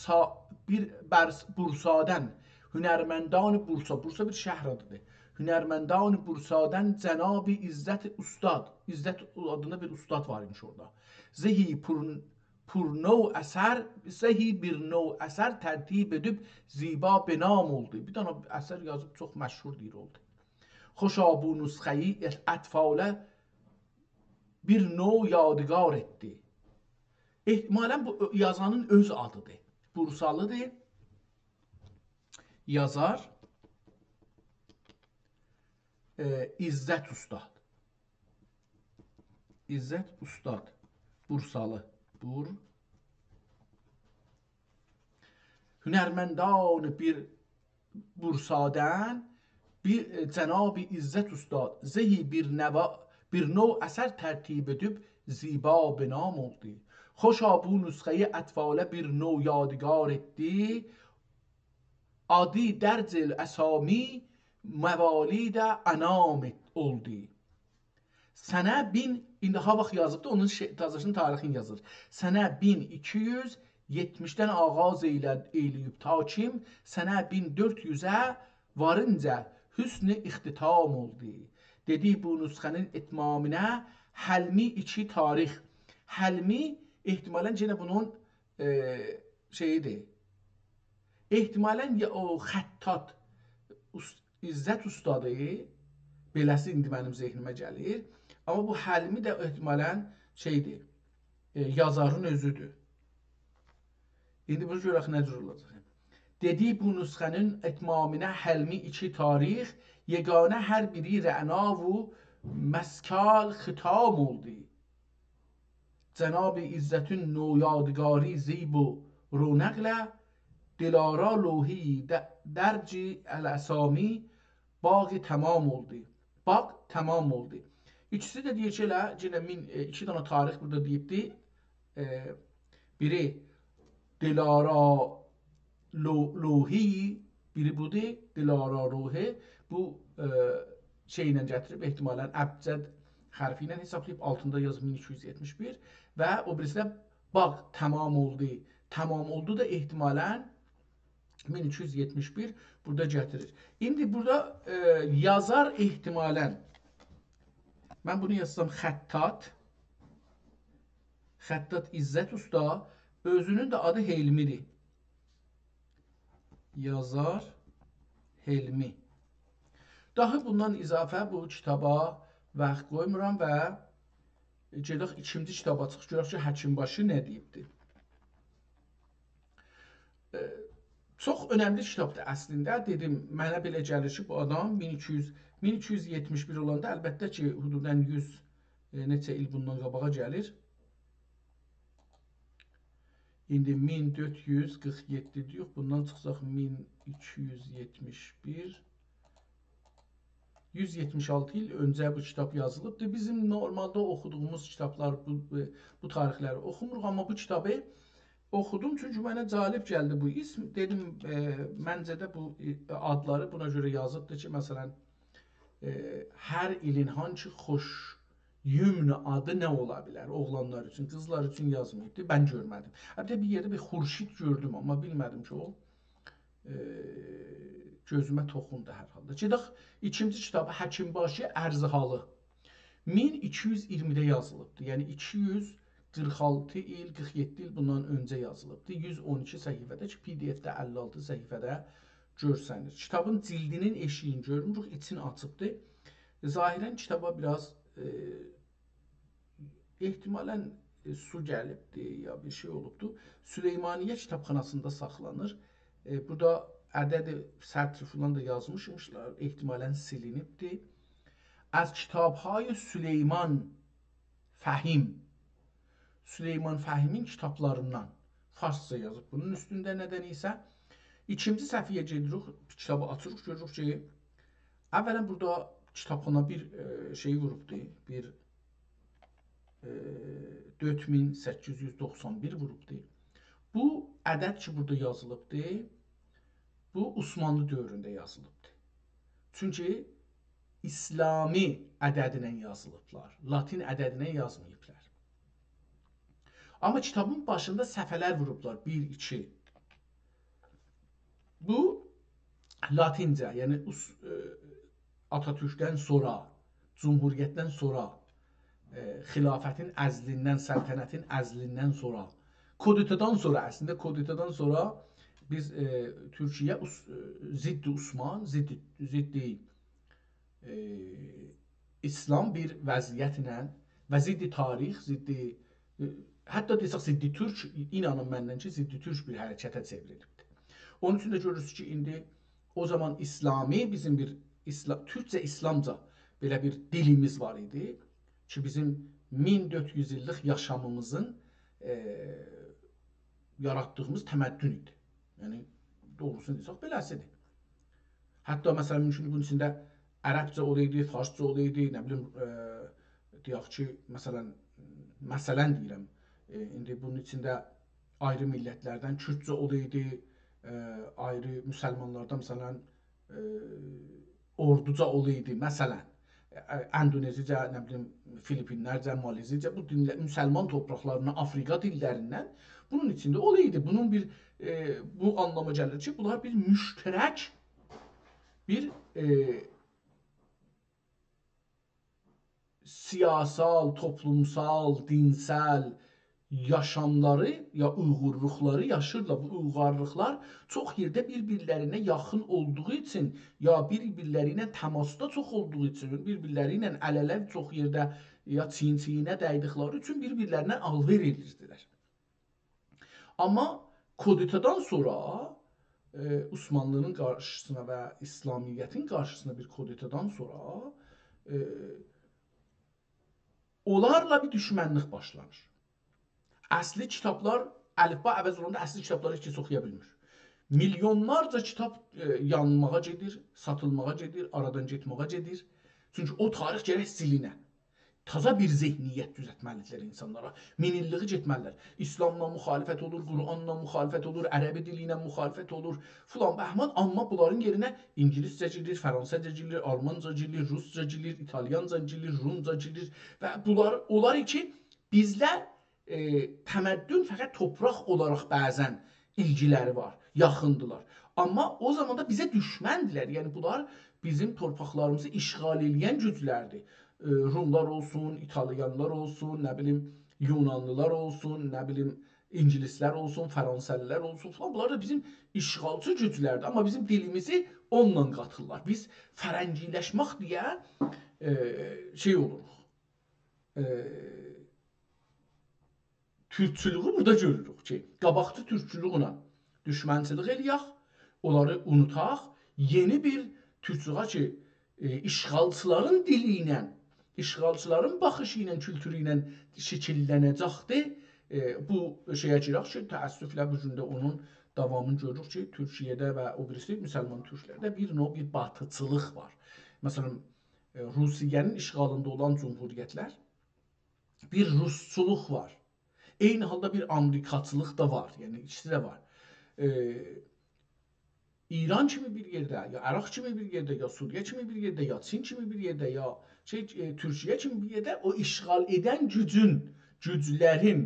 سا-، بیر برس-، بورسادن، هنرمندان بورسا، بورسا بیر شهر آدیدیر. هنرمندان بورسادن جناب عزت استاد، عزت آدیندا بیر استاد وار ایمیش اورادا. زهی پر، پر نوع اثر، زهی بیر نوع اثر ترتیب ائدیب زیبا به نام اولدو. بیر دنه اثر یازیب چوخ مشهور دئییر اولدو. خوشا بو نسخه‌ی اطفاله بیر نوع یادگار ائتدی. احتمالا بو یازانین اؤز آدیدیر. بورسالیدیر. یازار، ائ، عزت استاد. عزت استاد. بورسالی. بور. هنرمندان بیر بورسادن بیر، ائ، جناب عزت استاد زهی بیر نوا-، بیر نوع اثر ترتیب ائدیب زیبا به نام اولدو. خوشا بو نسخه‌ی اطفاله بیر نوع یادگار ائتدی. آدی درج الاسامی موالید انام ائت-، اولدو. سنه مین، ایندی ها واخت یازیبدی، اونون شئی، تازه‌سینین تاریخینی یازیر. سنه مین ایکی یوز یئتمیشدن آغاز ائیله-، ائیله‌ییب تا کیم، سنه مین دؤرد یوزه وارینجا حسن اختتام اولدو. دئدی بو نسخه‌نین اتمامینه حلمی ایکی تاریخ. حلمی احتمالا یئنه بونون، ائ، شئییدیر. احتمالا یا او خطاط اوس-، عزت استادی، بئله‌سی ایندی منیم ذهنیمه گلیر. آمما بو حلمی ده احتمالا شئیدیر، ائ، یازارین اؤزودور. ایندی بونو گؤرک نه جور اولاجاق. دئدی بو نسخه‌نین اتمامینه حلمی ایکی تاریخ، یگانه هر بیری رعنا و مسکال ختام اولدو. جناب عزتین نویادگاری زیب و رونقله، دلارا لوحی د-، درج الاسامی باغ تمام اولدو. باغ تمام اولدو. ایکیسی ده دئییر کی، ائله، یئنه مین، ائ، ایکی دنه تاریخ بورادا دئییبدی. ائ، بیری دلارا لو-، لوحی، بیری بودور، دلارا لوحی. بو، ائ، شئی ایله گتیریب، احتمالاً ابجد حرفی ایله حسابلاییب، آلتیندا یازیب مین ایکی یوز یئتمیش بیر و او بیریسی ده باغ تمام اولدو. تمام اولدو دا احتمالاً مین ایکی یوز یئتمیش بیر بورادا گتیریر. ایندی بورادا، ائ، یازار احتمالاً، من بونو یازسام خطاط، خطاط عزت اوستا، اؤزونون ده آدی حلمی‌دیر. یازار حلمی. داها بوندان اضافه بو کیتابا واخت قویمورام و گئدک ایکینجی کیتابا چیخاق، گؤرک کی، حکیم‌باشی نه دئییبدی. ائ، چوخ اؤنملی کیتابدیر اصلینده. دئدیم، منه بئله گلیر کی، بو آدام مین ایکی یوز، مین ایکی یوز یئتمیش بیر اولاندا، البته کی، حدوداً یوز، ائ، نئچه ایل بوندان قاباغا گلیر. ایندی مین دؤرد یوز قیرخ یئددی دئییریک، بوندان چیخساق مین ایکی یوز یئتمیش بیر، یوز یئتمیش آلتی ایل اؤنجه بو کیتاب یازیلیبدیر. بیزیم نورمالدا اوخودوغوموز کیتابلار بو، بو، بو تاریخلری اوخوموروق، آمما بو کیتابی اوخودوم، چونکی منه جالب گلدی بو اسم. دئدیم، ائ، منجه ده بو، ائ، آدلاری بونا گؤره یازیبدیر کی، مثلاً، ائ، هر ایلین هانسی خوش یومن آدی نه اولا بیلر؟ اوغلانلار اوچون، قیزلار اوچون یازماییبدی. من گؤرمه‌دیم. البته، بیر یئرده بیر خورشید گؤردوم، آمما بیلمه‌دیم کی، او، ائ، گؤزومه توخوندو هر حالدا. گئدک ایکینجی کیتابی، حکیم‌باشی ارزحالی. مین ایکی یوز اییرمیده یازیلیبدی. یعنی ایکی یوز قیرخ آلتی ایل، قیرخ یئددی ایل بوندان اؤنجه یازیلیبدی. یوز اون ایکی صفحه‌ده کی، پی دی اف‌ده اللی آلتی صفحه‌ده گؤرسنیر. کیتابین جیلدینین ائشیگینی گؤرموروک، ایچین آچیبدی. ظاهراً کیتابا بیر آز، ائ، احتمالاً، ائ، سو گلیبدی یا بیر شئی اولوبدو. سلیمانیه کیتابخاناسیندا ساخلانیر. ائ، بورادا عدد سطر فلان دا یازمیشمیشلار، احتمالاً سیلینیبدی. از کتاب‌های سلیمان فهیم. سلیمان فهیمین کیتابلاریندان. فارسجا یازیب بونون اوستونده ندن ایسه. ایکینجی صفحه‌یه گئدیریک، کیتابی آچیریق، گؤروروک کی، اولاً بورادا کیتابخانا بیر، ائ، شئی ووروبدو، بیر، ائ، دؤرد مین سککیز یوز دوخسان بیر ووروبدو. بو عدد کی، بورادا یازیلیبدی، بو عثمانلی دؤورونده یازیلیبدی. چونکی اسلامی عددینن یازیلیبلار، لاتین عددینن یازماییبلار. آمما کیتابین باشیندا صفحه‌لر ووروبلار، بیر، ایکی. بو لاتینجه، یعنی اوس-، ائ، آتاتورکدن سونرا، جمهوریتدن سونرا، ائ، خلافتین عزلیندن، سلطنتین عزلیندن سونرا، کودتادان سونرا، اصلینده کودتادان سونرا بیز، ائ، تورکیه عث-، ائ، ضد عثمان، ضد، ضد ائ، اسلام بیر وضعیتله و ضد تاریخ، ضد، ائ، حتی دئسک ضد تورک، اینانین منن کی، ضد تورک بیر حرکته چئوریلیبدیر. اونون اوچون ده گؤرورسونوز کی، ایندی او زامان اسلامی بیزیم بیر اسلا-، تورکجه اسلامجا بئله بیر دیلیمیز وار ایدی کی، بیزیم مین دؤرد یوز ایللیک یاشامیمیزین، ائ، یاراتدیغیمیز تمدن ایدی. یعنی، دوغروسونو دئسک، بئله‌سیدیر. حتی، مثلا، مومکوندور بونون ایچینده عربجه اولایدی، فارسجا اولایدی، نه بیلیم، ائ، دئیک کی، مثلا، مثلا دئییرم، ائ، ایندی بونون ایچینده آیری میللتلردن کوردجه اولایدی، ائ، آیری مسلمانلاردان، مثلا، ائ، اوردوجا اولایدی، مثلا، ائ، اندونزیجه، نه بیلیم، فیلیپینلرجه، مالزیجه، بو دیلله-، مسلمان تورپاقلاریندان، آفریقا دیللریندن بونون ایچینده اولایدی. بونون بیر، ائ، بو آنلاما گلیر کی، بونلار بیر مشترک بیر، ائ، سیاسال، توپلومسال، دینسل یاشاملاری، یا اویغورلوقلاری یاشیرلار. بو اویغورلوقلار چوخ یئرده بیر-بیرلرینه یاخین اولدوغو اوچون، یا بیر-بیرلری ایله تماسدا چوخ اولدوغو اوچون، بیر-بیرلری ایله ال-اله چوخ یئرده یا چیین-چیینه دیدیکلری اوچون بیر-بیرلرینه آلوئر ائدیردیلر. آمما کودتادان سونرا، ائ، عثمانلی‌نین قارشیسینا و اسلامیتین قارشیسینا بیر کودتادان سونرا، ائ، اونلارلا بیر دوشمنلیک باشلانیر. اصلی کیتابلار، الفبا عوض اولاندا اصلی کیتابلاری هئچ کس اوخویا بیلمیر. میلیونلارجا کیتاب، ائ، یانماغا گئدیر، ساتیلماغا گئدیر، آرادان گئتمه‌یه گئدیر. چونکی او تاریخ گرک سیلینه. تازا بیر ذهنیت دوزلتمه‌لیدیرلر اینسانلارا. مین ایللیگی گئتمه‌لیدیر. ایسلاملا مخالفت اولور، قرآنلا مخالفت اولور، عربی دیلی ایله مخالفت اولور، فلان بهمان. آمما بونلارین یئرینه اینگیلیسجه گیریر، فرانسیزجا گیریر، آلمانجا گیریر، روسجا گیریر، ایتالیانجا گیریر، رومجا گیریر و بونلار، اونلار کی، بیزلر، ائ، تمدن فقط تورپاق اولاراق بعضا ایلگیلری وار، یاخیندیلار. آمما او زاماندا بیزه دوشمندیلر. یعنی بونلار بیزیم تورپاقلاریمیزی اشغال ائله‌ین گوجلردیر. ائ، روملار اولسون، ایتالیانلار اولسون، نه بیلیم، یونانلیلار اولسون، نه بیلیم، اینگیلیسلر اولسون، فرانسه‌لیلر اولسون فلان. بونلار دا بیزیم اشغالچی گوجلردیر. آمما بیزیم دیلیمیزی اونونلا قاتیرلار. بیز فرنگیلشمک دئیه، ائ، شئی اولوروق. ائ، تورکچولوگو بورادا گؤروروک کی، قاباقکی تورکچولوگله دوشمنچیلیک ائله‌یک، اونلاری اونوداق، یئنی بیر تورکچولوگه کی، ائ، اشغالچیلارین دیلی ایله، اشغالچیلارین باخیشی ایله، کولتورو ایله شکیللنه‌جکدیر. ائ، بو شئیه گیرک کی، تأسفله بو گون ده اونون داوامینی گؤروروک کی، تورکیه‌ده و او بیریسی مسلمان تورکلرده بیر نوع بیر باتیچیلیق وار. مثلا، ائ، روسیه‌نین اشغالیندا اولان جمهوریتلر بیر روسچولوق وار. عینی حالدا بیر آمریکاچیلیق دا وار، یعنی ایکیسی ده وار. ائ، ایران کیمی بیر یئرده، یا عراق کیمی بیر یئرده، یا سوریه کیمی بیر یئرده، یا چین کیمی بیر یئرده، یا شئی، ائ، تورکیه کیمی بیر یئرده او اشغال ائدن گوجون، گوجلرین،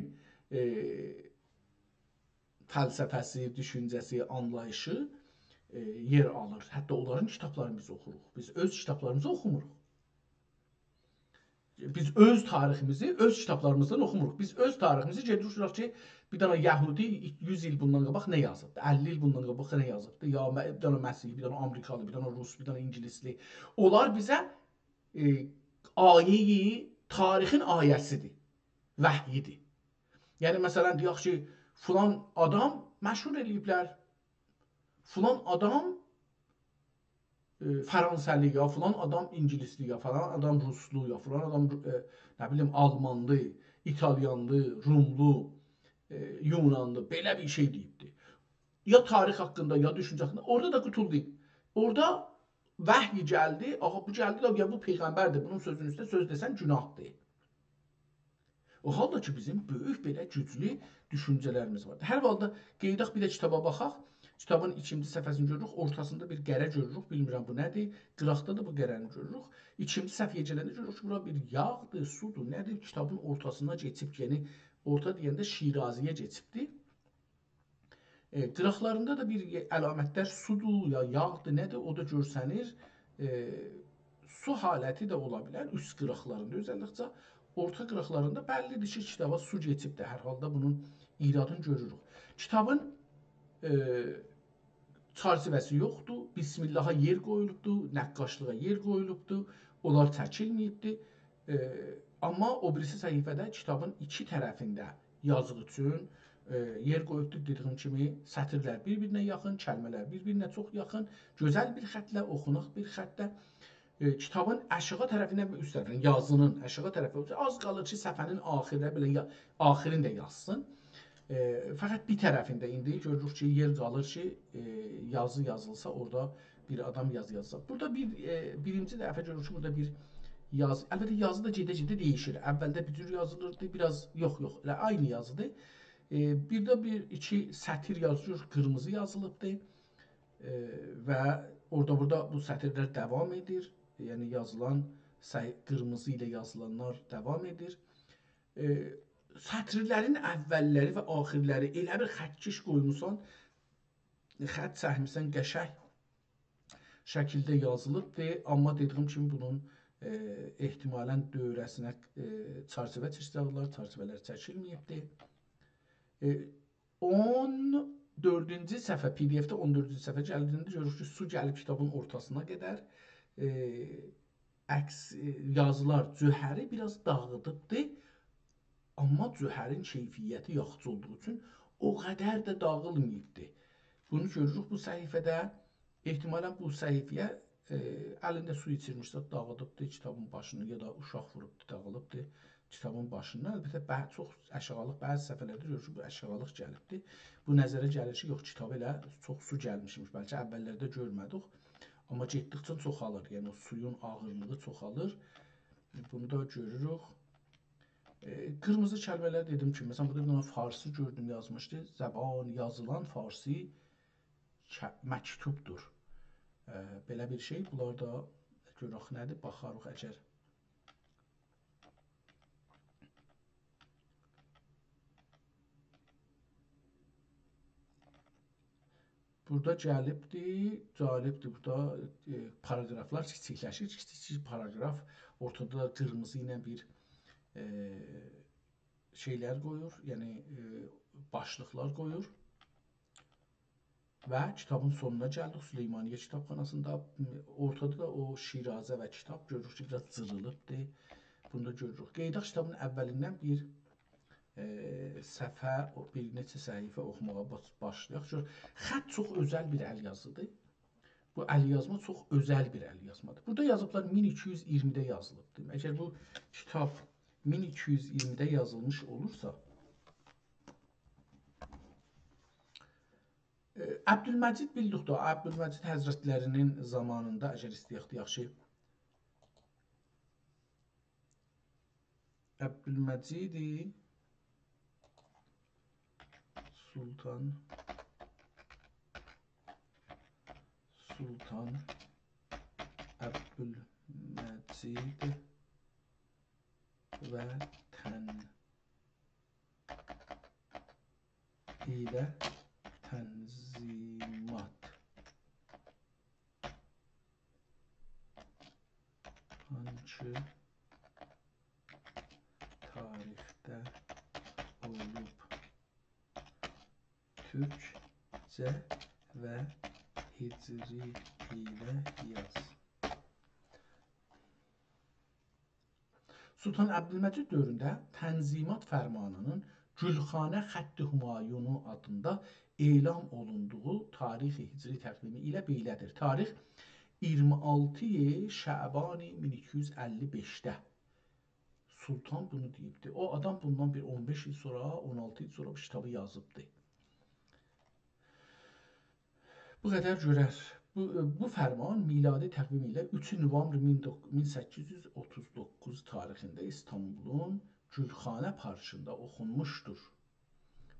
ائ، فلسفه‌سی، دوشونجه‌سی، آنلاییشی، ائ، یئر آلیر. حتی اونلارین کیتابلارینی بیز اوخوروق. بیز اؤز کیتابلاریمیزی اوخوموروق. بیز اؤز تاریخیمیزی اؤز کیتابلاریمیزدان اوخوموروق. بیز اؤز تاریخیمیزی گئدیریک اوخویوروق کی، بیر دنه یهودی یوز ایل بوندان قاباق نه یازیبدی، اللی ایل بوندان قاباق نه یازیبدی، یا مه-، بیر دنه مسیحی، بیر دنه آمریکالی، بیر دنه روس، بیر دنه اینگیلیسلی. اونلار بیزه، ائ، آیه‌ی، تاریخین آیه‌سیدیر، وحییدیر. یعنی، مثلا، دئیک کی، فلان آدام مشهور ائله‌ییبلر، فلان آدام ائ، فرانسه‌لی، یا فلان آدام اینگیلیسلی، یا فلان آدام روسلو، یا فلان آدام، ائ، نه بیلیم، آلمانلی، ایتالیانلی، روملو، ائ، یونانلی، بئله بیر شئی دئییبدی. یا تاریخ حاقیندا، یا دوشونجه حاقیندا. اورادا دا قوتولدو. اورادا وحی گلدی، آغا، بو گلدی ده، یا بو پیغمبردیر، بونون سؤزونون اوسته سؤز دئسن گوناهدیر. او حالدا کی، بیزیم بؤیوک بئله گوجلو دوشونجه‌لریمیز وار. هر حالدا قئییداق بیر ده کیتابا باخاق. کیتابین ایکینجی صفحه‌سینی گؤروروک، اورتاسیندا بیر قره گؤروروک، بیلمیرم بو نه‌دیر. قیراقدا دا بو قره‌نی گؤروروک. ایکینجی صفحه‌یه گلنده گؤروروک کی، بورا بیر یاغدیر، سودور، نه‌دیر؟ کیتابین اورتاسینا کئچیب، یعنی اورتا دئینده شیرازی‌یه کئچیبدیر. ائ، قیراقلاریندا دا بیر علامتلر سودور، یا یاغدیر، نه‌دیر، او دا گؤرسنیر. ائ، سو حالتی ده اولا بیلر، اوست قیراقلاریندا اؤزللیکجه. اورتا قیراقلاریندا بللیدیر کی، کیتابا سو کئچیبدیر. هر حالدا بونون ایرادینی گؤروروک. کیتابین، ائ، چرچیوه‌سی یوخدور. بسم‌اللها یئر قویولوبدور، نقاشلیغا یئر قویولوبدور. اونلار چکیلمه‌ییبدیر. ائ، آمما او بیریسی صفحه‌ده کیتابین ایکی طرفینده یازیق اوچون، ائ، یئر قویوبدور، دئدیگیم کیمی، سطیرلر بیر-بیرینه یاخین، کلمه‌لر بیر-بیرینه چوخ یاخین، گؤزل بیر خطله، اوخوناق بیر خطله. ائ، کیتابین آشاغی طرفینه و اوست طرفینه، یازینین آشاغی طرفی، آز قالیر کی، صفحه‌نین آخیرینه بئله یا-، آخیرینی ده یازسین. ائ، فقط بیر طرفینده ایندی گؤروروک کی، یئر قالیر کی، ائ، یازی یازیلسا، اورادا بیر آدام یازی یازسا. بورادا بیر، ائ، بیرینجی دفعه گؤروروک کی، بورادا بیر یازی، البته، یازی دا گئده-گئده دییشیر. اولده بیر جور یازیلیردی، بیر آز، یوخ، یوخ، ائله عینی یازیدیر. ائ، بیر ده بیر ایکی سطیر یازیلیر، قیرمیزی یازیلیبدیر. ائ، و اورادا بورادا بو سطیرلر داوام ائدیر. یعنی یازیلان سطیر، قیرمیزی ایله یازیلانلار داوام ائدیر. ائ، سطیرلرین اوللری و آخیرلری ائله بیر خط‌کش قویموسان، خط چکمیسن، قشنگ شکیلده یازیلیبدیر. آمما دئدیگیم کیمی بونون، ائ، احتمالاً دؤوره‌سینه، ائ، چرچیوه چکسه‌لر، چرچیوه‌لر چکیلمه‌ییبدیر. ائ، اون دؤردونجو صفحه، پی‌دی‌اف‌ده اون دؤردونجو صفحه گلدیگینده گؤروروک کی، سو گلیب کیتابین اورتاسینا قدر، ائ، عکس، ائ، یازیلار جوهری بیر آز داغیدیبدی. آمما جوهرین کیفیتی یاخشی اولدوغو اوچون او قدر ده داغیلماییبدی. بونو گؤروروک بو صفحه‌ده. احتمالاً بو صفحه‌یه، ائ، الینده سو ایچیرمیش زاد داغیدیبدی، کیتابین باشینی یا دا اوشاق ووروبدو، داغیلیبدی. کیتابین باشیندان. البته، بع-، چوخ آشاغیلیق، بعضی صفحه‌لرده گؤرور کی، بو آشاغیلیق گلیبدیر. بو نظره گلیر کی، یوخ، کیتاب ائله چوخ سو گلمیشمیش. بلکه اوللرده گؤرمه‌دیک، آمما گئتدیکجه چوخالیر. یعنی، او سویون آغیرلیغی چوخالیر. بونو دا گؤروروک. ائ، قیرمیزی کلمه‌لر دئدیم کی، مثلا، بورادا بیر دنه فارسی گؤردوم، یازمیشدی. زبان یازیلان فارسی ک-، مکتوبدور. ائ، بئله بیر شئی. بونلار دا گؤرک نه‌دیر، باخاریق اگر. بورادا گلیبدی، جالبدیر. بورادا، ائ، پاراگرافلار کیچیکلشیر، کیچیک پاراگراف، اورتادا دا قیرمیزی ایله بیر، ائ، شئیلر قویور، یعنی، ائ، باشلیقلار قویور. و کیتابین سونونا گلدیک، سلیمانیه کیتابخاناسیندا. اورتادا دا او شیرازه و کیتاب گؤروروک کی، بیر آز جیریلیبدیر. بونو دا گؤروروک. قئییداق کیتابین اولیندن بیر، ائ، صفحه، او بیر نئچه صفحه اوخوماغا باش-، باشلایاق. گؤر، خط چوخ اؤزل بیر ال یازیدیر. بو ال یازما چوخ اؤزل بیر ال یازمادیر. بورادا یازیبلار، مین ایکی یوز اییرمیده یازیلیبدیر. اگر بو کیتاب مین ایکی یوز اییرمیده یازیلمیش اولورسا، ائ، عبدالمجید بیلدیک ده، عبدالمجید حضرتلری‌نین زامانیندا، اگر ایسته‌یک دئیک کی، عبدالمجید سلطان، سلطان عبدالمجید و تن ایله تنظیمات. هانکی تاریخده اولوب؟ تورکجه و هجری ایله یاز. سلطان عبدالمجید دؤورونده تنظیمات فرمانی‌نین گلخانه خط همایونی آدیندا اعلان اولوندوغو تاریخ هجری تقویمی ایله بئله‌دیر. تاریخ اییرمی آلتی شعبان مین ایکی یوز اللی بئشده. سلطان بونو دئییبدی. او آدام بوندان بیر اون بئش ایل سونرا، اون آلتی ایل سونرا بو کیتابی یازیبدی. بو قدر گؤرر. بو، بو فرمان میلادی تقویم ایله اوچ نویابر مین دوق-، مین سککیز یوز اوتوز دوققوز تاریخینده ایستانبولون گلخانه پارکیندا اوخونموشدور.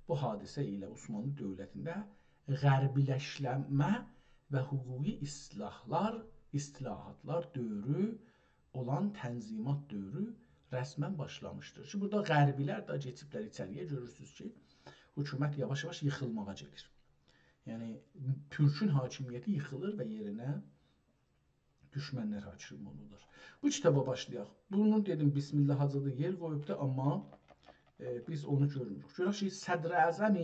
بو حادثه ایله عثمانلی دؤولتینده غربی‌لشمه و حقوقی اصلاحلار، اصلاحاتلار دؤورو اولان تنظیمات دؤورو رسماً باشلامیشدیر. کی، بورادا غربی‌لر ده کئچیبلر ایچری‌یه، گؤرورسونوز کی، حکومت یاواش-یاواش ییخیلماغا گئدیر. یعنی، تورکون حاکمیتی ییخیلیر و یئرینه دوشمنلر حاکم اولورلار. بو کیتابا باشلایاق. بونو دئدیم، بسم‌الله حاجی دا یئر قویوبدو، آمما، ائ، بیز اونو گؤرموروک. گؤرک کی، صدراعظم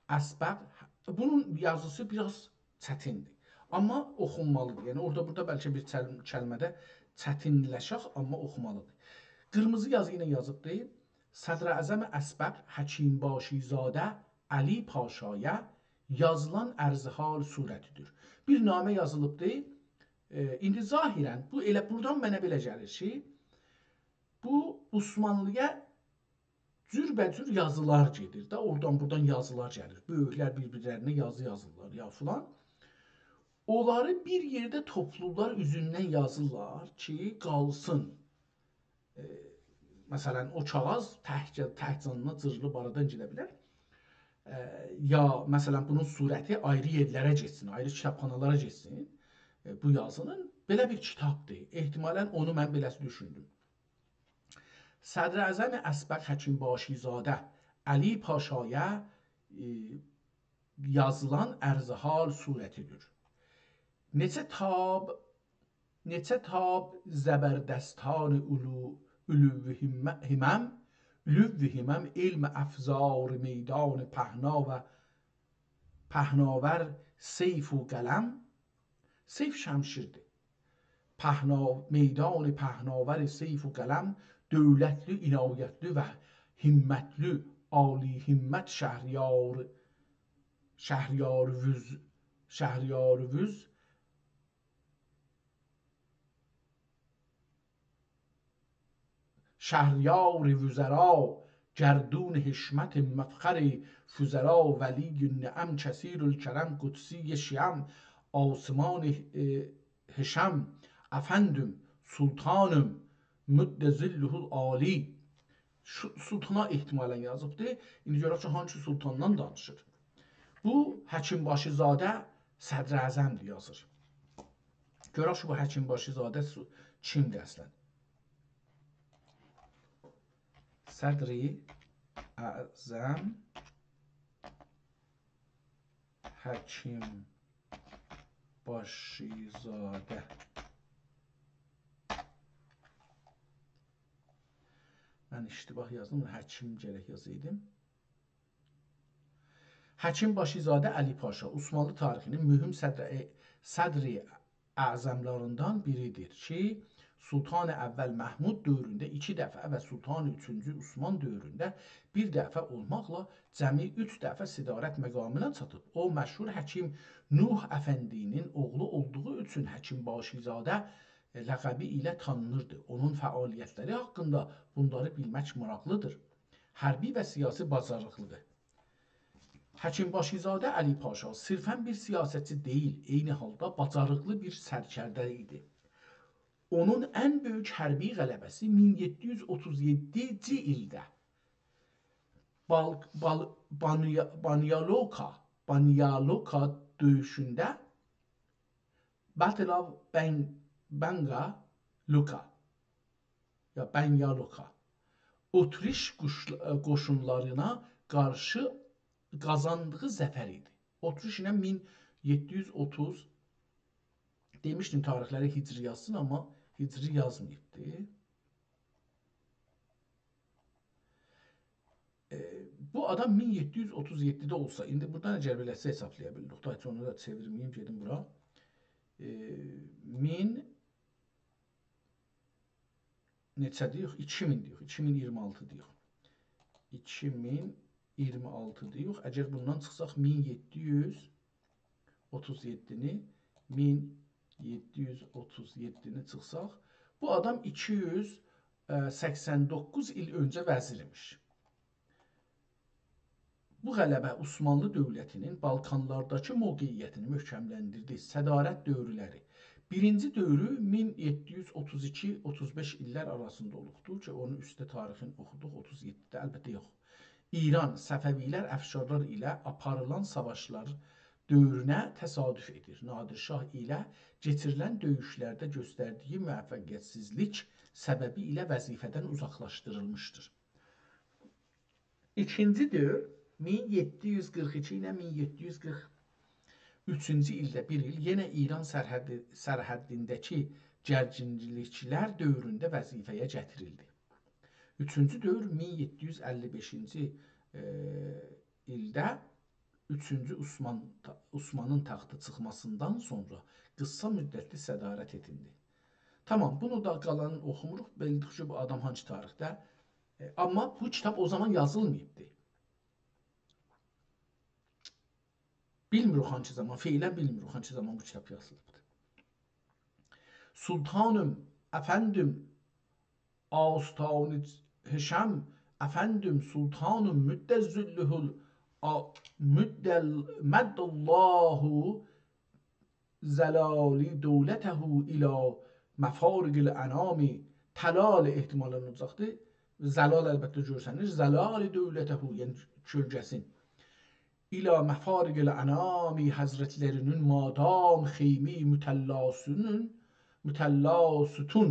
اسبق، بونون یازیسی بیر آز چتیندیر. آمما اوخونمالیدیر. یعنی، اورادا بورادا بلکه بیر چل-، کلمه‌ده چتینلشک، آمما اوخومالیدیر. قیرمیزی یازی ایله یازیبدیر. صدراعظم اسبق حکیم باشی‌زاده علی پاشایا یازیلان عرض حال صورتی‌دیر. بیر نامه یازیلیبدی. ائ، ایندی ظاهراً بو ائله بورادان منه بئله گلیر کی، بو عثمانلی‌یا جوربه‌جور یازیلار گئدیر ده، اورادان بورادان یازیلار گلیر. بؤیوکلر بیر-بیرلرینه یازی یازیرلار یا فلان. اونلاری بیر یئرده توپلورلار، اوزوندن یازیرلار کی، قالسین. ائ، مثلاً، او کاغیذ تک، تک جانینا جیریلیب آرادان گئده بیلر. ائ، یا، مثلاً، بونون صورتی آیری یئرلره گئتسین، آیری کیتابخانالارا گئتسین، ائ، بو یازینین. بئله بیر کیتابدیر. احتمالاً اونو من بئله‌سی دوشوندوم. صدراعظم اسبق حکیم باشی‌زاده علی پاشایا، ائ، یازیلان عرض حال صورتی‌دیر. نئچه تاب، نئچه تاب زبردستان علو، علو همم، همم، علو همم، علم افزار میدان پهنا و پهناور سیف و قلم، سیف شمشیردیر. پهنا-، میدان پهناور سیف و قلم، دؤولتلی، عنایتلی و همتلی، عالی‌همت شهریار، شهریاروز، شهریاروز، شهریار وزرا، گردون حشمت مفخر فضلا، ولی نعم کثیر الکرم قدسی شیعم، آسمان، ائ، حشم، افندیم، سلطانیم، مد ظله العالی. شو-، سلطانا احتمالاً یازیبدی. ایندی گؤرک کی، هانسی سلطاندان دانیشیر. بو، حکیم باشی‌زاده صدراعظم‌دیر یازیر. گؤرک کی، بو حکیم باشی‌زاده سو-، کیمدیر اصلاً؟ صدراعظم حکیم باشی‌زاده. من اشتباه یازدیم، بونو حکیم گرک یازایدیم. حکیم باشی‌زاده علی پاشا عثمانلی تاریخی‌نین مهم صدر، صدر اعظم‌لریندن بیریدیر کی، سلطان اول محمود دؤورونده ایکی دفعه و سلطان اوچونجو عثمان دؤورونده بیر دفعه اولماقلا جمعی اوچ دفعه صدارت مقامینا چاتیب. او، مشهور حکیم نوح افندی‌نین اوغلو اولدوغو اوچون حکیم باشی‌زاده لقبی ایله تانینیردی. اونون فعالیت‌لری حاقیندا بونلاری بیلمک ماراقلیدیر. حربی و سیاسی باجاریقلی‌دیر. حکیم باشی‌زاده علی پاشا صرفاً بیر سیاستچی دئییل، عینی حالدا باجاریقلی بیر سرکرده ایدی. اونون ان بؤیوک حربی غلبه‌سی مین یئددی یوز اوتوز یئددینجی ایلده بال-، بال-، بانیا-، بانیالوکا، بانیالوکا دؤیوشونده، Battle of Ban-، Banga Luka، یا بانیالوکا، اتریش قوش-، قوشونلارینا قارشی قازاندیغی ظفر ایدی. اتریش ایله مین یئددی یوز اوتوز، دئمیشدیم تاریخ‌لری هجری یازسین، آمما هجری یازماییبدی. ائ، بو آدام مین یئددی یوز اوتوز یئددیده اولسا، ایندی بورادان اگر بئله‌سی حسابلایا بیلدیک، دای اونو دا چئویرمه‌ییم، گئدیم بورا. ائ، مین نئچه دئییک؟ ایکی مین دئییک، ایکی مین اییرمی آلتی دئییک. ایکی مین اییرمی آلتی دئییک. اگر بوندان چیخساق مین یئددی یوز اوتوز یئددینی، مین یئددی یوز اوتوز یئددینی چیخساق، بو آدام ایکی یوز سکسن دوققوز ایل اؤنجه وزیر ایمیش. بو غلبه عثمانلی دؤولتی‌نین بالکانلارداکی موقعیتینی محکملندیردی. صدارت دؤورلری. بیرینجی دؤورو مین یئددی یوز اوتوز ایکی اوتوز بئش ایللر آراسیندا اولوبدور کی، اونون اوسته تاریخین اوخودوق، اوتوز یئددیده، البته یوخ. ایران، صفوی‌لر، افشارلار ایله آپاریلان ساواشلار دؤورونه تصادف ائدیر. نادر شاه ایله کئچیریلن دؤیوشلرده گؤستردیگی موفقیت‌سیزلیک سببی ایله وظیفه‌دن اوزاقلاشدیریلمیشدیر. ایکینجی دؤور مین یئددی یوز قیرخ ایکی ایله مین یئددی یوز قیرخ اوچونجو ایلده بیر ایل یئنه ایران سرحدی، سرحدینده‌کی گرگینلیکلر دؤورونده وظیفه‌یه گتیریلدی. اوچونجو دؤور مین یئددی یوز اللی بئشینجی، ائ، ایلده اوچونجو عثمان، عثمانین تخته چیخماسیندان سونرا قیسا مدتلی صدارت ائدیندی. تامام، بونو دا قالانین اوخوموروق. بیلدیک کی، بو آدام هانسی تاریخده، ائ، آمما بو کیتاب او زامان یازیلماییبدی. بیلمیریک هانسی زامان، فعلاً بیلمیریک هانسی زامان بو کیتاب یازیلیبدی. سلطانیم، افندیم، آستان حشم، افندیم، سلطانیم، مد ظله ال-، آ-، مد ال-، مد الله ظلالی دولته الی مفارق الانام. طلال احتمالاً اولاجاقدی. ظلال البته گؤرسنیر. ظلال دولته، یعنی کؤلگه‌سین. الی مفارق الانام، حضرتلری‌نین مادام خیمه متلاستون، متلاستون،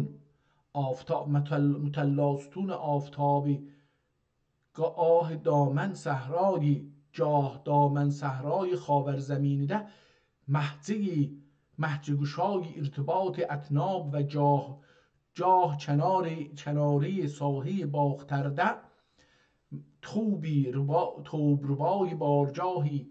آفتا-، متل-، متلاستون آفتابی گاه دامن صحرای، گاه دامن صحرای خاورزمینی‌ده مهجه‌ی، مهجه‌گشای ارتباط اطناب و گاه، گاه کنار، کناره ساحه‌ی باخترده طوبی ربا-، طوب‌ربای بارگاهی،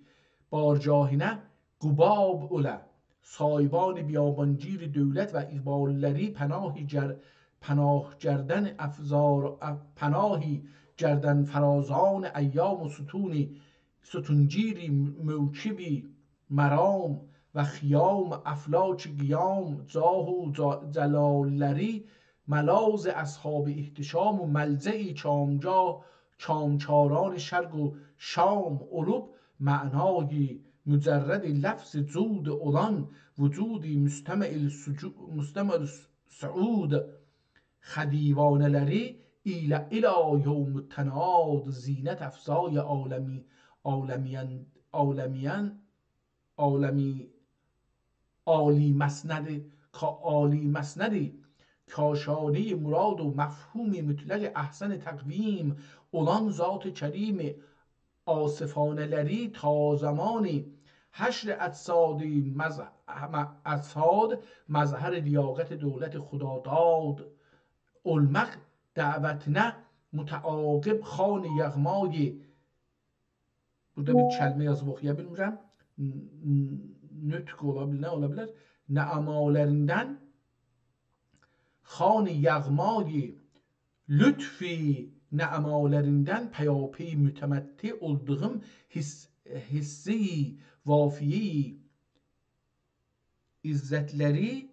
بارگاهینه قباب اوله، سایبان بیابانگیر دولت و اقبال‌لری پناهی گر-، پناه گردن افزار، اف-، پناهی گردن‌فرازان ایام و ستونی، ستونگیری موکبی مرام و خیام افلاک قیام، جاه و جا-، جلال‌لری ملاذ اصحاب احتشام و ملجأ چامگاه، چامچاران شرق و شام اولوب، معنای مجرد لفظ جود اولان، وجود مستمع السجو-، مستمع السعود خدیوانه‌لری ایله الی یوم التناد زینت افزای عالمی، عالمیان، عالمیان، عالمی، عالی مسند، کا-، عالی مسند کاشانهٔ مراد و مفهوم مطلق احسن تقویم اولان ذات کریم آصفانه‌لری تا زمانی حشر اجسادی مظ-، م-، اجساد مظهر لیاقت دولت خداداد اولماق دعوتینه متعاقب خوان یغمای، بورادا بیر کلمه یازیب اوخویا بیلمیرم. ن-، ن-، نطق اولا بیلر، نه اولا بیلر؟ نعمالاریندان، خوان یغمای لطف نعمالاریندان پیاپی متمتع اولدوغوم حس-، حسی وافیه‌ی عزتلری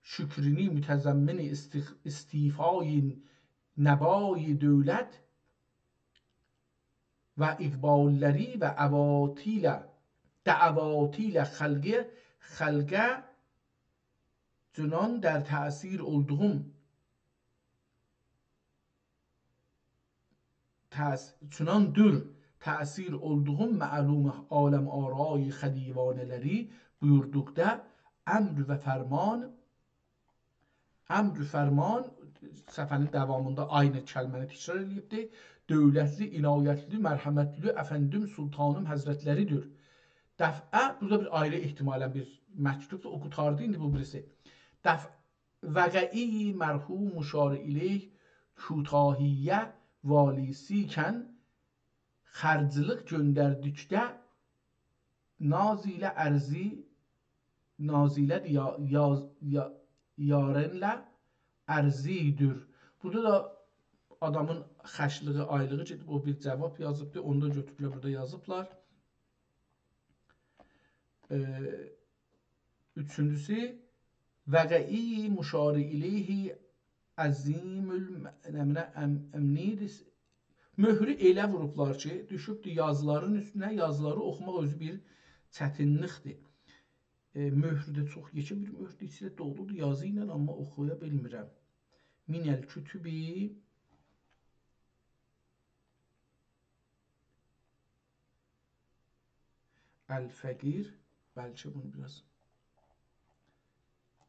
شکرینی متضمن استیخ-، استیفای نوای دولت و اقباللری و عواطیله، دعواطیله خلقه، خلقه چنان در تأثیر اولدوغوم، تأث-، چنان دور تأثیر اولدوغوم معلوم عالم‌آرای خدیوانه‌لری بویوردوقدا امر و فرمان، امر و فرمان، صفحه‌نین داوامیندا عینی کلمه‌نی تکرار ائله‌ییبدی. دولتلی، عنایتلی، مرحمتلی افندیم سلطانیم حضرتلری‌دیر. دفعه، بورادا بیر آیری احتمالاً بیر مکتوبدور، او قوتاردی ایندی بو بیریسی. دفع-، وقعی مرحوم مشار الیه کوتاهیه والیسی کن خرجلیق گؤندردیکده نازیله ارزی، نازیله یا-، یاز-، یا-، یارنله ارزی‌دیر. بورادا دا آدامین خرجلیغی، آیلیغی گئدیب، او بیر جواب یازیبدی، اونو دا گؤتوروبلر، بورادا یازیبلار. ائ، اوچونجوسو، وقعی مشار الیه عظیم الم-، نمنه، ام-، امنیدی. مؤهرو ائله ووروبلار کی، دوشوبدو یازیلارین اوستونه، یازیلاری اوخوماق اؤزو بیر چتینلیکدیر. ائ، مؤهرو ده چوخ یئکه بیر مؤهردور، ایچی ده دولودور یازی ایله، آمما اوخویا بیلمیرم. من الکتب الفقیر، بلکه بونو بیر آز،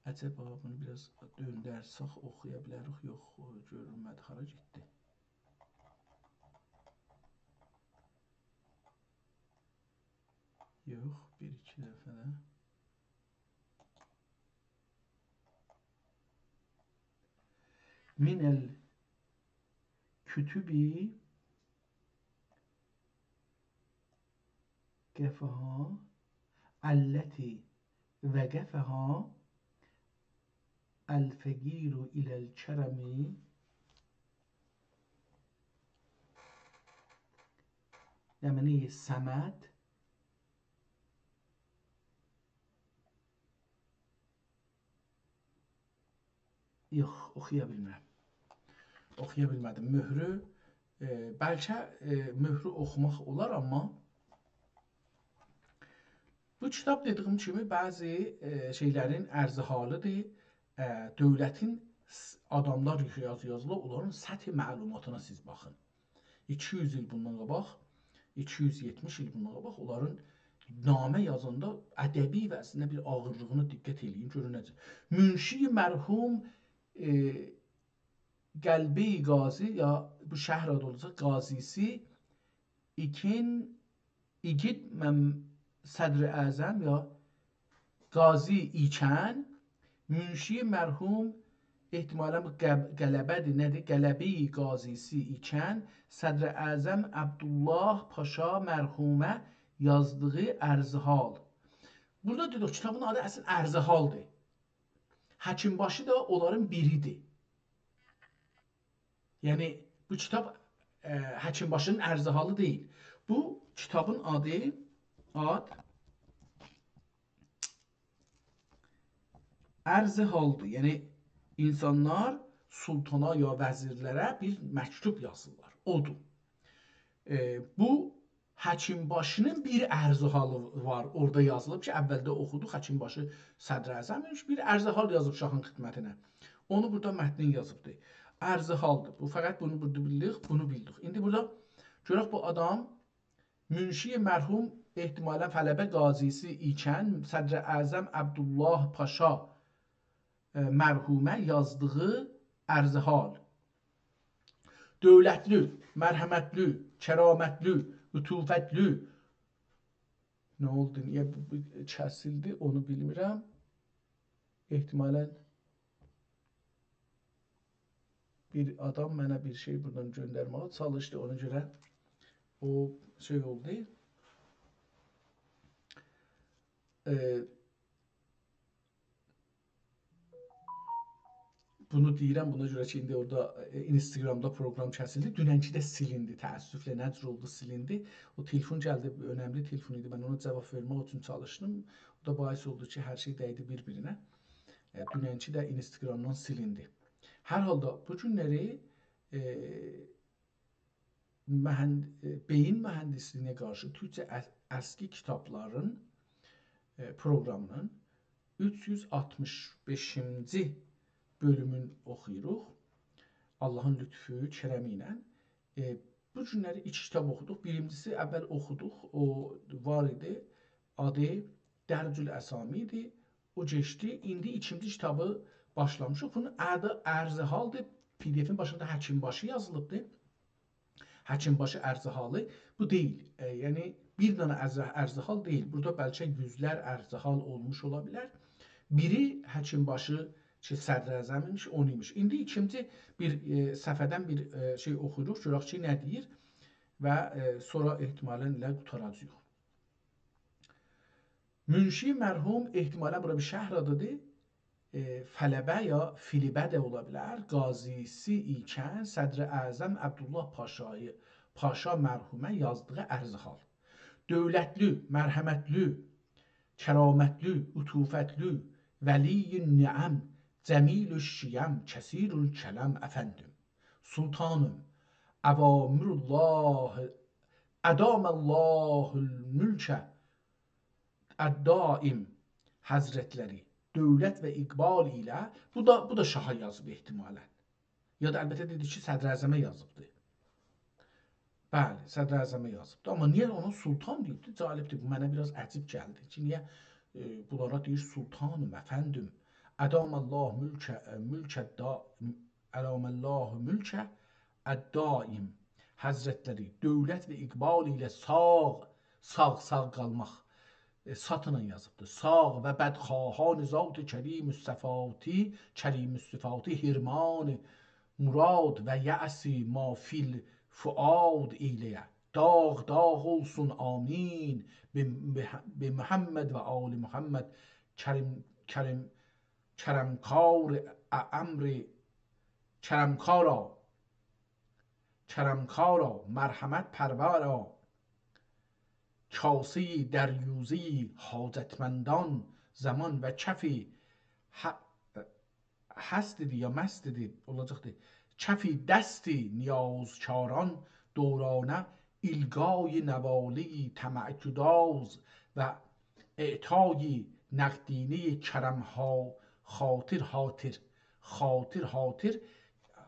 عجبا بونو بیر آز دؤندرسک اوخویا بیلریک. یوخ، او گؤرونمه‌دی، هارا گئتدی؟ یوخ، بیر ایکی دفعه ده. من الکتب وقفها التی وقفها الفقیر الی الکرم، یعنی صمد. یوخ، اوخویا بیلمیرم. اوخویا بیلمه‌دیم. مؤهرو، ائ، بلکه، ائ، مؤهرو اوخوماق اولار، آمما بو کیتاب، دئدیگیم کیمی، بعضی، ائ، شئیلرین ارزحالی‌دیر. ائ، دؤولتین س-، آداملار یاز-، یازیلیر، اونلارین سطح معلوماتینا سیز باخین. ایکی یوز ایل بوندان قاباق، ایکی یوز یئتمیش ایل بوندان قاباق اونلارین نامه یازاندا ادبی وضعینه بیر آغیرلیغینا دقت ائله‌یین، گؤرون نئجه. منشی مرحوم، ائ، قلبی قاضی، یا بو شهر آدی اولاجاق، قاضی‌سی، ایکین، ایگید مم-، صدر اعظم یا قاضی ایکن، منشی مرحوم، احتمالاً بو قب-، غلبه‌دیر، نه‌دیر؟ قلبی قاضی‌سی ایکن، صدر اعظم عبدالله پاشا مرحومه یازدیغی ارزحال. بورادا دئدیک، کیتابین آدی اصلینده ارزحالدیر. حکیم‌باشی دا اونلارین بیری‌دیر. یعنی، بو کیتاب، ائ، حکیم‌باشی‌نین ارزحالی دئییل. بو کیتابین آدی، آد ارزحالدیر. یعنی، اینسانلار سلطانا یا وزیرلره بیر مکتوب یازیرلار. اودور. ائ، بو حکیم‌باشی‌نین بیر عرض و حالی وار، اورادا یازیلیب کی، اولده اوخودوق، حکیم‌باشی صدراعظم ایمیش، بیر عرض حال یازیب شاهین خدمتینه. اونو بورادا متنین یازیبدی. عرض حالدیر. بو، فقط بونو بورادا بیلدیک، بونو بیلدیک. ایندی بورادا گؤرک بو آدام منشی مرحوم، احتمالاً فلبه قاضی‌سی ایکن صدراعظم عبدالله پاشا، ائ، مرحومه یازدیغی عرض حال. دؤولتلی، مرحمتلی، کرامتلی، عطوفتلی. نه اولدو؟ نییه بو، بو کسیلدی؟ اونو بیلمیرم. احتمالاً بیر آدام منه بیر شئی بورادان گؤندرمه‌یه چالیشدی. اونا گؤره او شئی اولدو. ائ، بونو دئییرم، بونا گؤره کی، ایندی اورادا، ائ، اینستاگرامدا پروگرام کسیلدی. دوننکی ده سیلیندی، تأسفله. نه جور اولدو، سیلیندی؟ او تلفون گلدی، بیر اؤنملی تلفون ایدی. من اونا جاواب وئرمک اوچون چالیشدیم. او دا باعث اولدو کی، هر شئی دَیدی بیر-بیرینه. ائ، دوننکی ده اینستاگرامدان سیلیندی. هر حالدا بو گونلری، ائ، مهند-، ائ، بئیین مهندسلیگینه قارشی تورکجه ا-، اسکی کیتابلارین، ائ، پروگرامی‌نین اوچ یوز آلتمیش بئشینجی بؤلومون اوخویوروق. آللاهین لطفو، کرمی ایله. ائ، بو گونلری ایکی کیتاب اوخودوق. بیرینجیسی اول اوخودوق، او وار ایدی. آدی درج الاسامی ایدی. او کئچدی. ایندی ایکینجی کیتابی باشلامیشیق. بونون آدی عرض حالدیر. پی دی افین باشیندا حکیم‌باشی یازیلیبدیر. حکیم‌باشی عرض حالی بو دئییل. ائ، یعنی، بیر دنه عرض، عرض حال دئییل. بورادا بلکه یوزلر عرض حال اولموش اولا بیلر. بیری حکیم‌باشی کی، صدراعظم ایمیش، اونو ایمیش. ایندی ایکینجی بیر، ائ، صفحه‌دن بیر، ائ، شئی اوخویوروق، گؤرک کی، نه دئییر و، ائ، سونرا احتمالاً ائله قوتاراجاغیق. منشی مرحوم، احتمالاً بورا بیر شهر آدیدیر. ائ، فلبه یا فیلیبه ده اولا بیلر. قاضی‌سی ایکن صدراعظم عبدالله پاشایی، پاشا مرحومه یازدیغی عرض حال. دؤولتلی، مرحمتلی، کرامتلی، عطوفتلی، ولی نعم، جمیل الشیم، کثیر الکلام، افندیم، سلطانیم، اوامر الله، ادام الله الملک الدائم حضرتلری دؤولت و اقبال ایله، بو دا، بو دا شاها یازیب احتمالاً. یا دا البته دئدی کی، صدراعظمه یازیبدی. بلی، صدراعظمه یازیبدی. آمما نییه اونا سلطان دئییبدی؟ جالبدیر، بو منه بیر آز عجیب گلدی کی، نییه، ائ، بونلارا دئییر سلطانیم، افندیم، ادام الله ملک، ملک الدا-، ادام الله ملک الدائم حضرتلری دؤولت و اقبال ایله ساغ، ساغ، ساغ قالماق، ائ، ساتینان یازیبدیر. ساغ و بدخواهان ذات کریم الصفاتی، کریم الصفاتی، حرمان مراد و یأس ما فی الفؤاد ایله‌یه. داغ داغ اولسون، آمین. به، به، به محمد و آل محمد، کریم، کریم، کرمکار امر، کرمکارا، کرمکارا، مرحمت پرورا، کاسهٔ دریوزهٔ حاجتمندان، زمان و کف ح-، هست ایدی یا مست ایدی، اولاجاقدی. کف دست نیازکاران دورانه القای نواله طمع‌گداز و اعطای نقدینهٔ کرم ها-، خاطر، خاطر، خاطر، خاطر،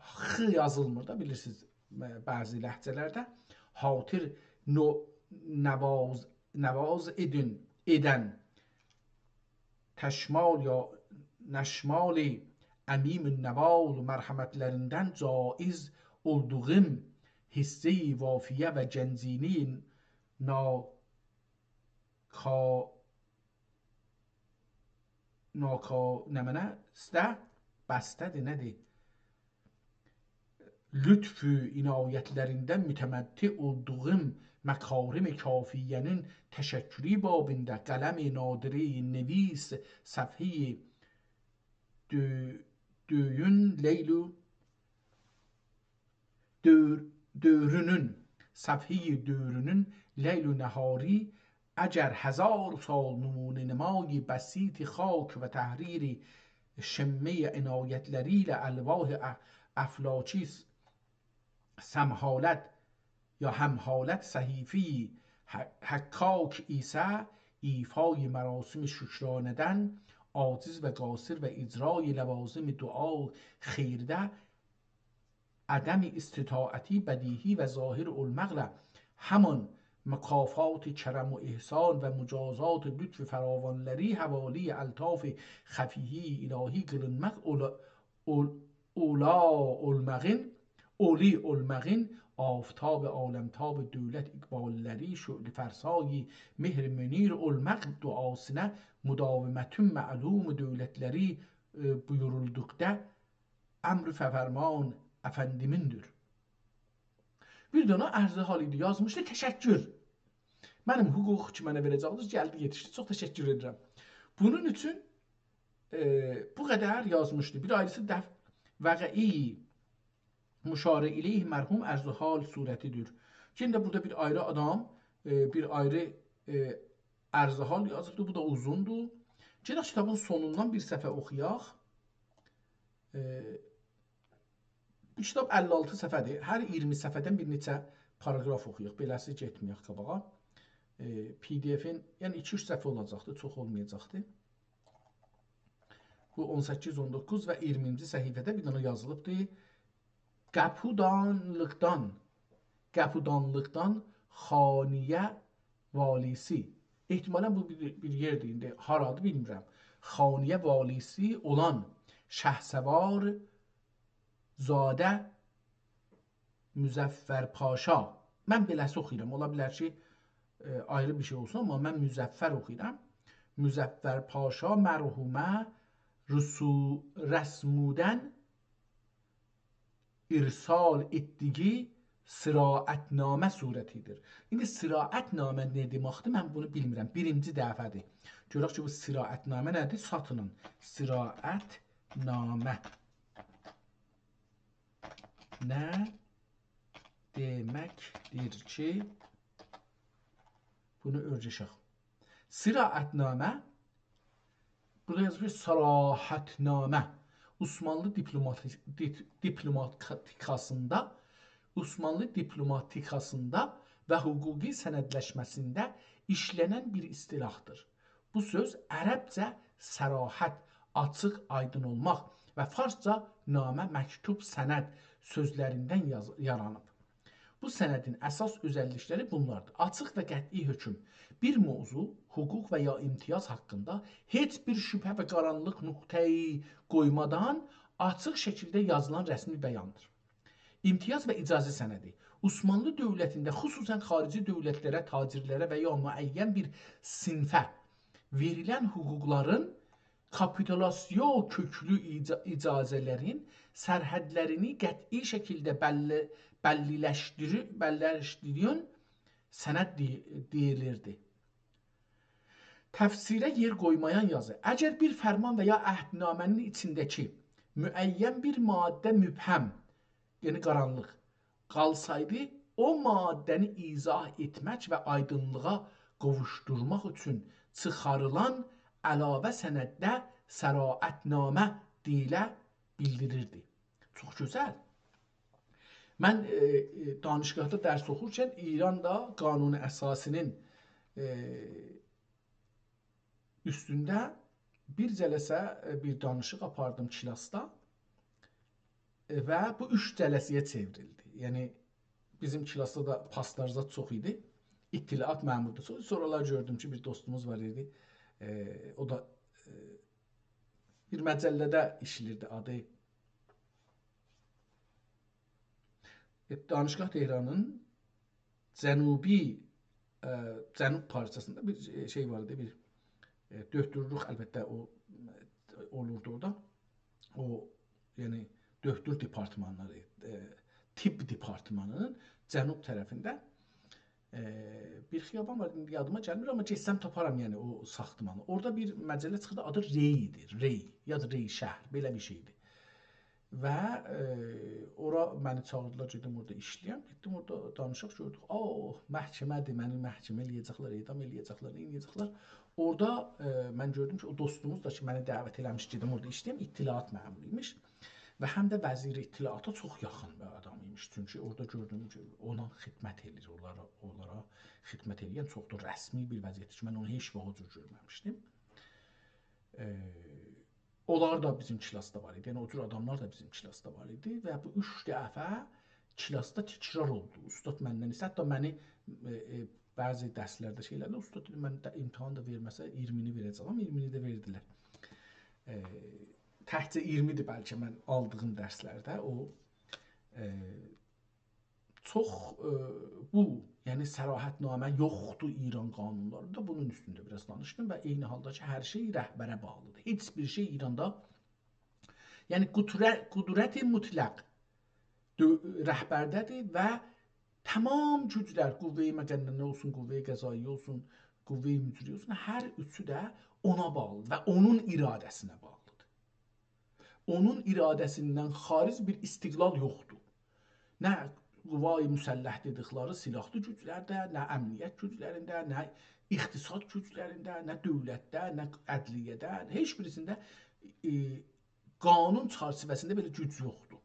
خ یازیلمیر دا، بیلیرسینیز، ائ، بعضی لهجه‌لرده. خاطر نو-، نواز، نواز ائدین، ائدن، تشمال یا نشمال عمیم النوال مرحمتلریندن جایز اولدوغوم حصهٔ وافیه و گنجینهٔ نا-، کا-، ناکا-، نمنه؟ سته؟ بسته‌دیر، نه‌دیر؟ لطف و عنایتلریندن متمتع اولدوغوم مکارم کافیه‌نین تشکری بابینده قلم نادرهٔ نویس صفحهٔ دؤ-، دؤیون لیل و دؤور-، دؤورونون، صفحهٔ دؤورونون لیل و نهاری، اگر هزار سال نمونه‌نمای بسیط خاک و تحریر، شمهٔ عنایت‌لری ایله الواح ا-، افلاکی س-، سمحالت یا همحالت صحیفهٔ ح-، حکاک ایسه ایفای مراسم شکرانه‌دن عاجز و قاصر و اجرای لوازم دعا خیرده عدم استطاعتی بدیهی و ظاهر اولماقلا همان مکافات کرم و احسان و مجازات لطف فراوان‌لری حوالی الطاف خفیهٔ الهی قیلینماق اولا-، اول-، اولا اولماغین، اولی اولماغین آفتاب عالمتاب دولت اقبال‌لری شعله‌فرسای مهر منیر اولماق دعاسینا مداومتین معلوم دولت‌لری، ائ، بویورولدوقدا امر و فرمان افندیمیندیر. بیر دنه عرض حال ایدی، یازمیشدی، تشکر. منیم حقوق کی منه وئره‌جکدینیز، گلدی، یئتیشدی. چوخ تشکر ائدیرم. بونون اوچون، ائ، بو قدر یازمیشدی. بیر آیریسی دف-، وقعی مشار الیه مرحوم عرض حال صورتیدیر. یئنه ده بورادا بیر آیری آدام، ائ، بیر آیری، ائ، عرض حال یازیبدی. بو دا اوزوندور. گئدک کیتابین سونوندان بیر صفحه اوخویاق. ائ، بو کیتاب اللی آلتی صفحه‌دیر. هر اییرمی صفحه‌دن بیر نئچه پاراگراف اوخویاق. بئله‌سی گئتمه‌یک قاباغا. ائ، پی دی افین، یعنی ایکی-اوچ صفحه اولاجاقدی، چوخ اولمایاجاقدی. بو اون سککیز، اون دوققوز و اییرمینجی صفحه‌ده بیر دنه یازیلیبدی. قاپودانلیقدان، قاپودانلیقدان خانیه والیسی. احتمالاً بو بیر، بیر یئردیر، ایندی هارادیر بیلمیرم. خانیه والیسی اولان شهسوار زاده مظفر پاشا. من بئله‌سی اوخویورام. اولا بیلر کی، ائ، آیری بیر شئی اولسون، آمما من مظفر اوخویورام. مظفر پاشا مرحومه رسو-، رسمودن ارسال ائتدیگی صراعت‌نامه صورتیدیر. ایندی صراعت‌نامه نه دئمکدیر، من بونو بیلمیرم. بیرینجی دفعه‌دیر. گؤرک کی، بو صراعت‌نامه نه‌دیر؟ ساتینین. صراعت‌نامه نه دئمکدیر کی، بونو اؤیره‌شک. صراعت‌نامه، بورادا یازیلیر صراحت‌نامه. عثمانلی دیپلوماتی-، دیپ-، دیپلوماتیکاسیندا، عثمانلی دیپلوماتیکاسیندا و حقوقی سندلشمه‌سینده ایشله‌نن بیر اصطلاحدیر. بو سؤز عربجه صراحت، آچیق، آیدین اولماق و فارسجا نامه، مکتوب، سند سؤزلریندن یاز-، یارانیب. بو سندین اساس اؤزللیکلری بونلاردیر. آچیق و قطعی حکم. بیر موضوع، حقوق و یا امتیاز حاقیندا هئچ بیر شبهه و قارانلیق نقطه‌ای قویمادان آچیق شکیلده یازیلان رسمی بیاندیر. امتیاز و اجازه سندی. عثمانلی دؤولتینده خصوصاً خارجی دؤولتلره، تاجرلره و یا معین بیر صنفه وئریلن حقوقلارین کاپیتولاسیون کؤکلو ایجا-، اجازه‌لرین سرحدلرینی قطعی شکیلده بللی-، بللی‌لشدیری-، بللی‌لشدیرن سند دئ-، دئییلیردی. تفسیره یئر قویمایان یازی. اگر بیر فرمان و یا عهدنامه‌نین ایچینده‌کی معین بیر ماده مبهم، یعنی قارانلیق، قالسایدی، او ماده‌نی ایضاح ائتمک و آیدینلیغا قوووشدورماق اوچون چیخاریلان علاوه سندده صراحت‌نامه دئییله بیلدیریردی. چوخ گؤزل. من، ائ، ائ، دانشگاهدا درس اوخورکن ایراندا قانون اساسی‌نین، ائ، اوستونده بیر جلسه، ائ، بیر دانیشیق آپاردیم کلاسدا. ائ، و بو اوچ جلسه‌یه چئوریلدی. یعنی، بیزیم کلاسدا دا پاسدار زاد چوخ ایدی. اطلاعات مأمورو دا چوخ ایدی. سونرالار گؤردوم کی، بیر دوستوموز وار ایدی. ائ، او دا، ائ، بیر مجله‌ده ایشله‌ییردی، آدی، ائ، دانشگاه تهرانین جنوبی، ائ، جنوب پارچاسیندا بیر، ائ، شئی وار ایدی، بیر، ائ، دؤکتورلوک، البته، او، ائ، اولوردو اورادا. او، یعنی، دؤکتور دپارتمانلاری، ائ، طب دپارتمانینین جنوب طرفینده، ائ، بیر خیابان وار، ایندی یادیما گلمیر، آمما گئتسم تاپارام، یعنی، او ساختمانی. اورادا بیر مجله چیخیردی، آدی ری ایدی، ری، یا دا ری شهر، بئله بیر شئیدی. و، ائ، اورا منی چاغیردیلار، گئدیم اورادا ایشله‌یم. گئتدیم اورادا دانیشیق گؤردوک. آه، محکمه‌دیر، منی محکمه ائله‌یه‌جکلر، اعدام ائله‌یه‌جکلر، نه ائله‌یه‌جکلر. اورادا، ائ، من گؤردوم کی، او دوستوموز دا کی، منی دعوت ائله‌میش، گئدیم اورادا ایشله‌یم، اطلاعات مأمورو ایمیش. و هم ده وزیر اطلاعاتا چوخ یاخین بیر آدام ایمیش. چونکی اورادا گؤردوم کی، اونا خدمت ائله‌ییر، اونلارا، اونلارا خدمت ائله‌ین چوخ دا رسمی بیر وضعیتدیر کی، من اونو هئچ واخت او جور گؤرمه‌میشدیم. ائ، اونلار دا بیزیم کلاسدا وار ایدی. یعنی، او جور آداملار دا بیزیم کلاسدا وار ایدی و بو اوچ دفعه کلاسدا تکرار اولدو. اوستاد مندن ایسته، حتی منی، ائ، ائ، بعضی درسلرده شئی ائله‌دی، اوستاد دئدی، «من ده امتحان دا وئرمه‌سه، اییرمینی وئره‌جه‌یم.» اییرمینی ده وئردیلر. ائ، تکجه اییرمی‌دیر بلکه من آلدیغیم درسلرده. او، ائ، چوخ، ائ، بو، یعنی صراحت‌نامه یوخدور ایران قانونلاریندا. بونون اوستونده بیر آز دانیشدیم و عینی حالدا کی، هر شئی رهبره باغلیدیر. هئچ بیر شئی ایراندا، یعنی قدرت، قدرت مطلق دؤ-، رهبرده‌دیر و تمام گوجلر، قوه‌ی مقننه اولسون، قوه‌ی قضائیه اولسون، قوه‌ی مجریه اولسون، هر اوچو ده اونا باغلیدیر و اونون اراده‌سینه باغلیدیر. اونون اراده‌سیندن خارج بیر استقلال یوخدور. نه قوای مسلح دئدیکلری سیلاحلی گوجلرده، نه امنیت گوجلرینده، نه اقتصاد گوجلرینده، نه دؤولتده، نه عدلیه‌ده، هئچ بیریسینده، ائ، قانون چرچیوه‌سینده بئله گوج یوخدور.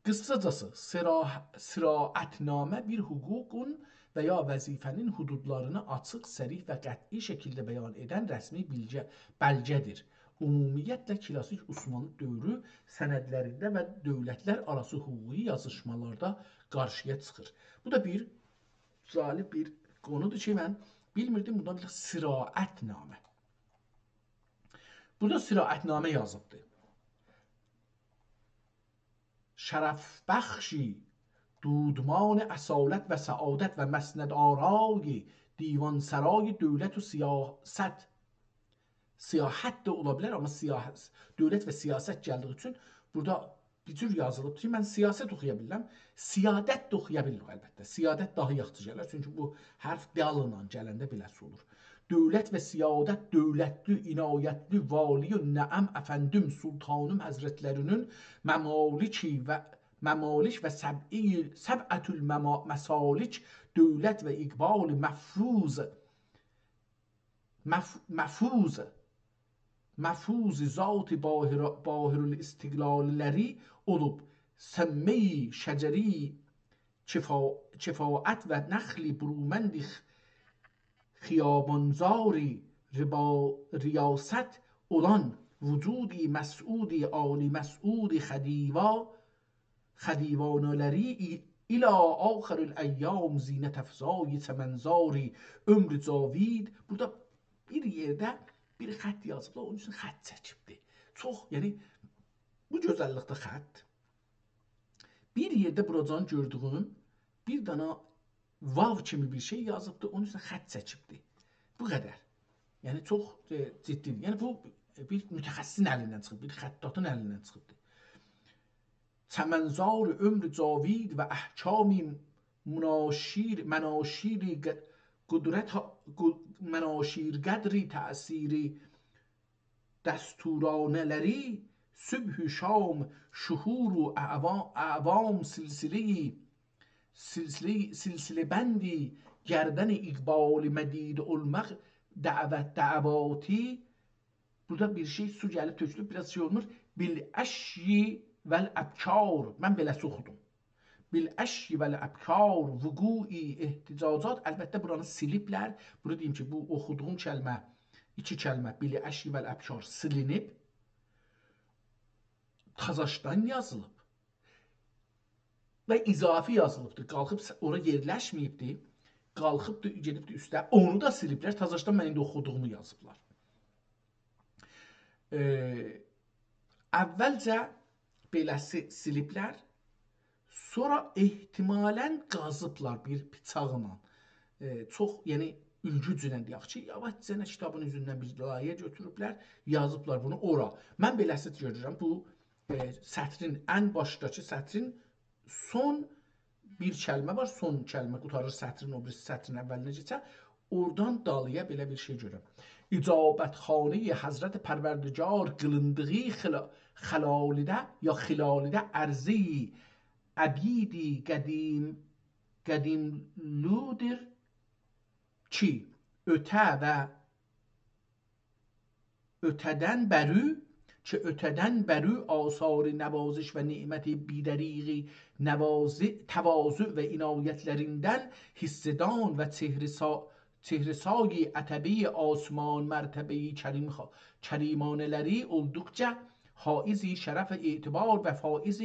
قیساجاسی، صراح-، صراحت‌نامه بیر حقوقون و یا وظیفه‌نین حدودلارینی آچیق، صریح و قطعی شکیلده بیان ائدن رسمی بیلگه، بلگه‌دیر. عمومیتله کلاسیک عثمانلی دؤورو سندلرینده و دؤولتلر آراسی حقوقی یازیشمالاردا قارشییا چیخیر. بو دا بیر جالب بیر قونودور کی، من بیلمیردیم. بوندان بیر صراحت‌نامه. بورادا صراحت‌نامه یازیبدی. شرف‌بخشی، دودمان اصالت و سعادت و مسندآرای دیوانسرای دولت و سیاست. سیاحت ده اولا بیلر، آمما سیاح-، دولت و سیاست گلدیگی اوچون بورادا بیر جور یازیلیب کی، من سیاست اوخویا بیلیرم، سیادت ده اوخویا بیلیریک البته. سیادت داها یاخشی گلر، چونکی بو حرف دالینان گلنده بئله‌سی اولور. دولت و سیادت، دولتلی، عنایتلی، والی، نعم افندیم، سلطانیم حضرتلرینین ممالکی و ممالک و سبعی، سبعة المما-، مسالک، دولت و اقبال مفروض، مف-، مفوض، مفوض ذات باهر-، باهرالاستقلال‌لری اولوب، سمه‌ی شجری کفا-، کفایت و نخل برومند خ-، خیابانزاری ربا-، ریاست اولان وجودی مسعودی، عالی مسعودی خدیوا، خدیوانه‌لری ای-، الی آخر الایام زینت‌افزای چمنزاری عمر جاوید. بورادا بیر یئرده بیر خط یازیبلار، اونون اوچون خط چکیبدی. چوخ، یعنی، بو گؤزللیکده خط. بیر یئرده بوراجان گؤردویوم، بیر دانا واو کیمی بیر شئی یازیبدی، اونون اوستونه خط چکیبدی. بو قدر. یعنی، چوخ، ائ، جدی‌دیر. یعنی، بو، ائ، بیر متخصصین الیندن چیخیب، بیر خطاطین الیندن چیخیبدی. چمنزار عمر جاوید و احکامی مناشیر، مناشیر ق-، قدرت، ق-، مناشیر قدری تأثیری دستورانه‌لری، صبح و شام شهور و اعوا-، اعوام سلسله‌ی، سلسله‌ی، سلسله‌بندی گردن اقبال مدید المق دعوت، دعواتی. بورادا بیر شئی، سو گلیب تؤکولوب، بیر آز شئی اولمور. بالعشی والابکار. من بئله‌سی اوخودوم. بالعشی والابکار وقوع احتجاجات. البته، بورانی سیلیبلر. بونو دئییم کی، بو اوخودوغوم کلمه، ایکی کلمه، بالعشی والابکار سیلینیب. تازاشدان یازیلیب. و اضافی یازیلیبدیر. قالخیب س-، اورا یئرلشمه‌ییبدیر. قالخیبدیر، گئدیبدیر اوسته. اونو دا سیلیبلر. تازاشدان من ایندی اوخودوغومو یازیبلار. ائ، اولجه بئله‌سی سیلیبلر. سونرا احتمالاً قازیبلار بیر بیچاقلا. ائ، چوخ، یعنی، اولگوجله دئیک کی، یاواشجانا کیتابین اوزوندن بیر لایه گؤتوروبلر، یازیبلار بونو اورا. من بئله‌سی گؤرورم، بو، ائ، سطرین، ان باشداکی سطرین سون بیر کلمه وار، سون کلمه قوتاریر سطرین، او بیریسی سطرین اوّلینه کئچر. اورادان دالییا بئله بیر شئی گؤرک. اجابت‌خانهٔ حضرت پروردگار قیلیندیغی خلا-، خلالیده یا خلالیده عرضهٔ عبیدی قدیم، قدیملودور کی، اؤته و اؤته‌دن بری، کی، اؤته‌دن بری آثار نوازش و نعمت بی‌دریغ نوازی-، تواضع و عنایت‌لریندن حصه‌دان و چهره سا-، چهره‌سای عتبهٔ آسمان مرتبهٔ کریم خا-، کریمانه‌لری اولدوقجا حائز شرف اعتبار و فائز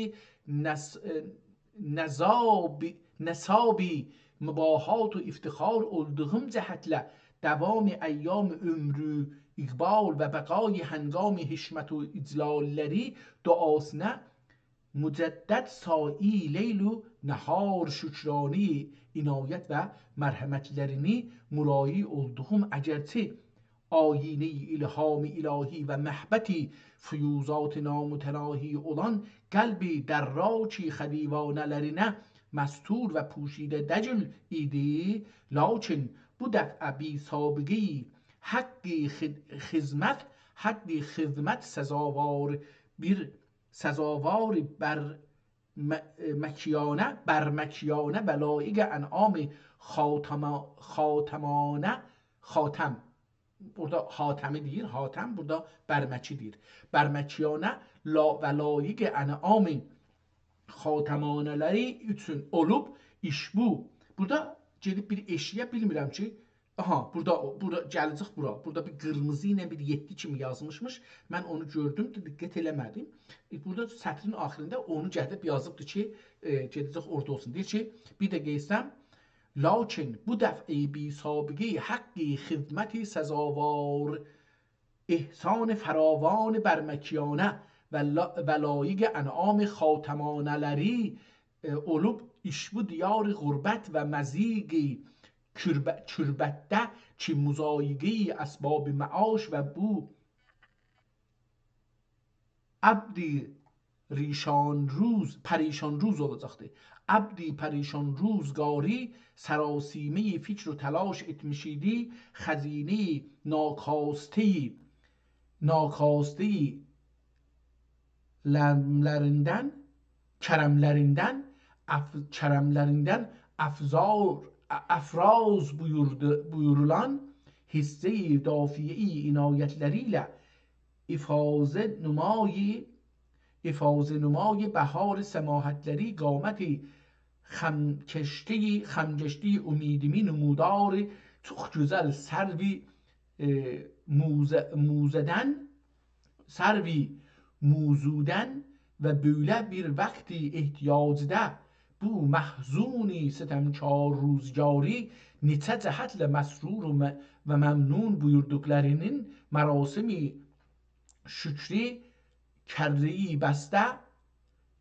نس-، نسابی، نسابی مباهات و افتخار اولدوغوم جهتله دوام ایام عمر و اقبال و بقای هنگام حشمت و اجلال‌لری دعاسینا مجدد ساعی لیل و نهار شکرانهٔ عنایت و مرحمت‌لرینی مراعی اولدوغوم، اگرچه آیینهٔ الهام الهی و محبت فیوضات نامتناهی اولان قلب دراک خدیوانه‌لرینه مستور و پوشیده دئییل ایدی، لاکین بو دفعه بی‌سابقهٔ حق خد-، خدمت، حق خدمت سزاوار بیر، سزاوار بر م-، مکیانه، برمکیانه و لایق انعام خاتما-، خاتمانه، خاتم. بورادا حاتمی دئییر، حاتم، بورادا برمکی دئییر. برمکیانه لا-، و لایق انعام خاتمانه‌لری اوچون اولوب ایشبو. بورادا گئدیب بیر ائشییه، بیلمیرم کی، آها، بورادا، بورادا گله‌جک بورا. بورادا بیر قیرمیزی ایله بیر یئددی کیمی یازمیشمیش. من اونو گؤردوم، دقت ائله‌مه‌دیم. ائ، بورادا سطرین آخیرینده اونو گلیب یازیبدی کی، ائ، گئده‌جک اورادا اولسون. دئییر کی، بیر ده قئیسم، لاکین بو دفعه بی‌سابقهٔ حق خدمت سزاوار احسان فراوان برمکیانه و لا-، و لایق انعام خاتمانه‌لری، ائ، اولوب ایشبو دیار غربت و مضیق کرب-، کربتده کی، مضایقهٔ اسباب معاش و بو عبد ریشان روز، پریشان روز اولاجاقدی. عبد پریشان روزگاری سراسیمهٔ فکر و تلاش ائتمیشیدی، خزینهٔ ناکاسته‌ی، ناکاسته‌ی لملریندن، کرملریندن، اف-، کرملریندن افزار، ا-، افراز بویوردو، بویورولان حصهٔ دافعهٔ عنایت‌لری ایله افاضه نمای، افاضه نمای بهار سماحت‌لری قامت خمکشته‌ی، خمکشته‌ی امیدیمی نمودار چوخ گؤزل سروی، ائ، موزه-، موزه‌دن، سروی موزودن و بؤیله بیر وقت احتیاجدا بو محزون ستمکار روزگاری نئچه جهتله مسرور و م-، و ممنون بویوردوقلارینین مراسم شکری کره‌ی بسته،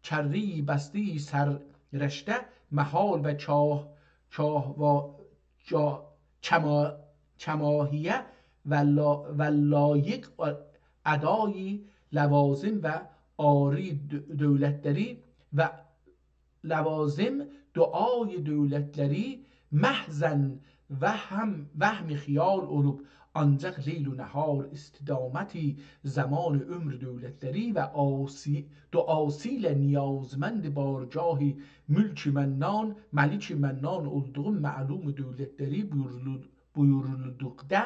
کره‌ی بسته‌ی سررشته محال و کاه، کاه و جا-، کما-، کماهیه و لا-، و لایق ادای لوازم و عاری دو-، دولت‌لری و لوازم دعای دولت‌لری محضاً وهم، وهم خیال اولوب، آنجاق لیل و نهار استدامت زمان عمر دولت‌لری و آسی-، دعاسی ایله نیازمند بارگاه ملک منان، ملک منان اولدوغو معلوم دولت‌لری بویورولو-، بویورولدوقدا،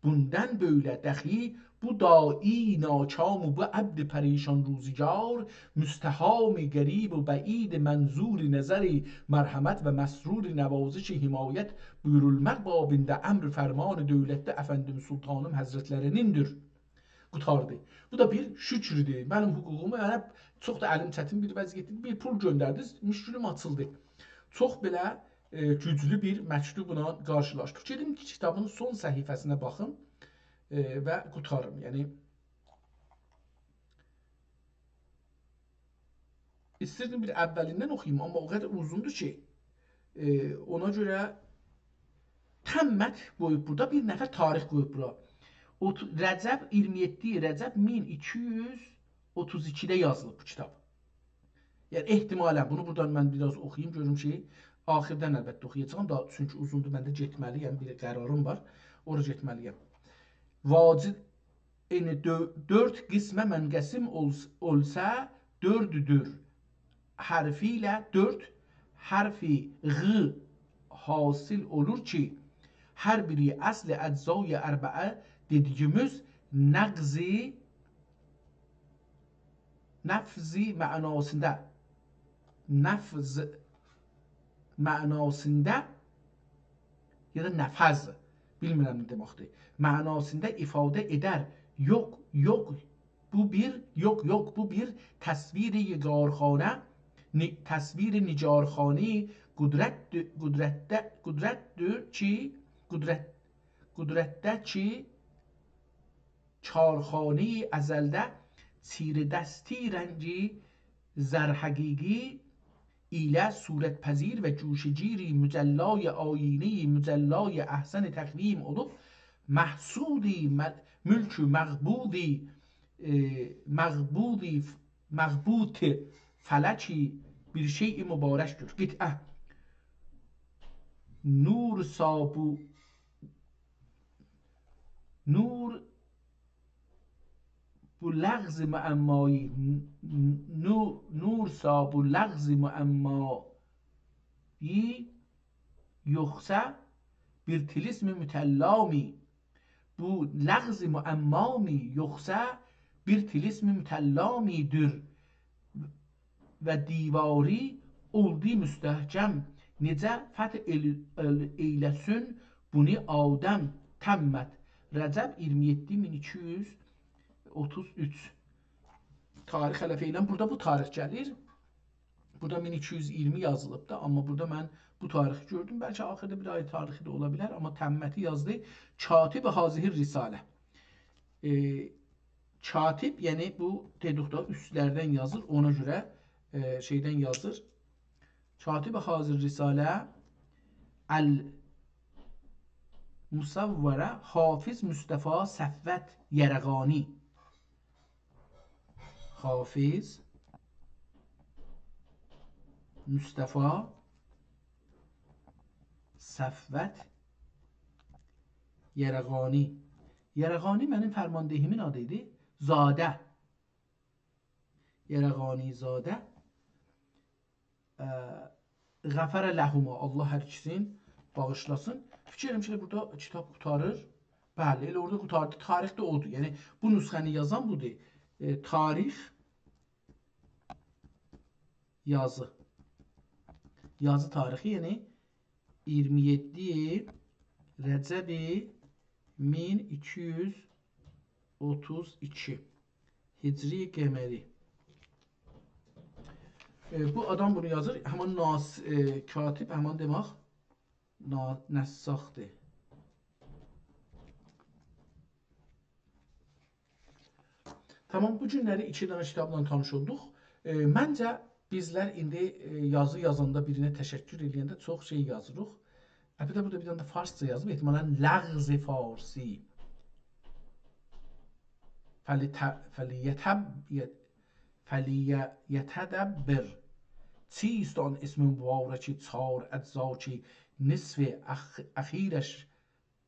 بوندان بؤیله دخی بو داعی ناکام و بو عبد پریشان روزگار، مستهام غریب و بعید منظور نظر مرحمت و مسرور نوازش حمایت بویورولماق بابیندا امر فرمان دولتده افندیم سلطانیم حضرت‌لرینیندیر. قوتاردی. بو دا بیر شکردیر. منیم حقوقومو، یعنی، چوخ دا الیم چتین بیر وضعیتدیر. بیر پول گؤندردینیز، مشکلیم آچیلدی. چوخ بئله، ائ، گوجلو بیر مکتوبلا قارشیلاشدیق. گئدیم کی، کیتابین سون صفحه‌سینه باخیم، ائ، و قوتاریم. یعنی، ایستیردیم بیر اوّلیندن اوخویوم، آمما او قدر اوزوندور کی، ائ، اونا گؤره تام متن قویوب بورادا، بیر نفر تاریخ قویوب بورا. اوتو-، رجب، اییرمی یئددی رجب مین ایکی یوز اوتوز ایکیده یازیلیب بو کیتاب. یعنی، احتمالاً، بونو بورادان من بیر آز اوخویوم، گؤروم کی، آخیردن البته اوخویاجاغام دا، چونکی اوزوندور، من ده گئتمه‌لی‌یم، بیر قراریم وار، اورا گئتمه‌لی‌یم. واجب، یعنی دؤ-، دؤرد قسمه منقسم اول-، اولسا، دؤردودور حرفی ایله دؤرد حرفی غ حاصل اولور کی، هر بیری اصل اجزای اربعه دئدیگیمیز نقضی، نفضی معناسیندا، نفض معناسیندا یا دا نفض، بیلمیرم نه دئمکدیر، معناسیندا ایفاده ائدر. یوخ، یوخ، بو بیر، یوخ، یوخ، بو بیر تصویر یگارخانه، نی-، تصویر نگارخانه قدرت، قدرتده، قدرتدیر کی، قدرت، قدرتده کی، کارخانهٔ ازلده چیره‌دستی رنگی زرحقیقی ایله صورت‌پذیر و گوشه‌گیری مجلای آیینهٔ مجلای احسن تقویم اولوب، محصول مل-، ملک مقبوض، ائ، مقبوض، مقبوض فلکی بیر شیء مبارکدیر. قطعه. نور صابو-، نور بو لغز معمایی، نو-، نورسا بو لغز معمایی یوخسا بیر طلسم مطلامی. بو لغز معمامی یوخسا بیر طلسم مطلامی‌دیر. و دیواری اولدو مستحکم. نئجه فتح ائل-، ائل-، ائیله‌سین بونو آدم؟ تمت. رجب ایگیرمی یئددی، مین ایکی یوز اوتوز اوچ. تاریخ هله فعلاً بورادا بو تاریخ گلیر. بورادا مین ایکی یوز ایگیرمی یازیلیب دا، آمما بورادا من بو تاریخی گؤردوم. بلکه آخیردا بیر آیری تاریخی ده اولا بیلر، آمما تمتی یازدی. کاتب هذه الرساله. ائ، کاتب، یعنی بو دئدیک دا، اوستلردن یازیر، اونا گؤره، ائ، شئیدن یازیر. کاتب هذه الرساله المصوره حافظ مصطفی صفوت یرغانی. حافظ مصطفی صفوت یرغانی. یرغانی منیم فرماندهیمین آدی ایدی. زاده. یرغانی زاده. اه، غفر لهما، الله هر ایکیسین باغیشلاسین. فیکیر ائدیرم کی، بورادا کیتاب قوتاریر. بلی، ائله اورادا قوتاردی. تاریخ ده اودور. یعنی، بو نسخه‌نی یازان بودور. ائ، تاریخ، یازی. یازی تاریخی، یعنی ایگیرمی یئددی رجب مین ایکی یوز اوتوز ایکی هجری قمری. ائ، بو آدام بونو یازیر، همان ناس-، ائ، کاتب، همان دئمک، نا-، نساخدیر. تامام، بو گونلری ایکی دنه کیتابلا تانیش اولدوق. ائ، منجه، بیزلر ایندی، ائ، یازی یازاندا، بیرینه تشکر ائله‌ینده چوخ شئی یازیریق. البته، بورادا بیر دنه ده فارسجا یازیب، احتمالاً لغز فارسی. فلیت-، فلیتب-، یه-، فلیتدبر. چیست آن اسم مبارک چار اجزا کی، نصف اخ-، اخیرش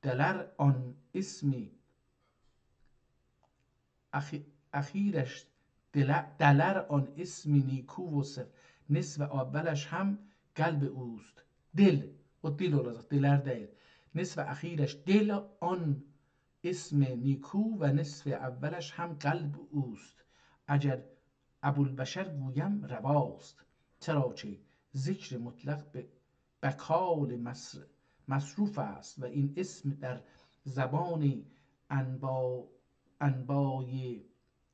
دلر آن اسمی اخی-، اخیرش دل-، دلر آن اسم نیکو و صف-، نصف اولش هم قلب اوست. دل، او دل اولاجاق، دلر دئییل. نصف اخیرش دل آن اسم نیکو و نصف اولش هم قلب اوست. اگر ابوالبشر گویم رواست، چرا که ذکر مطلق به بقال مصر-، مصروف است و این اسم در زبان انبا-، انبای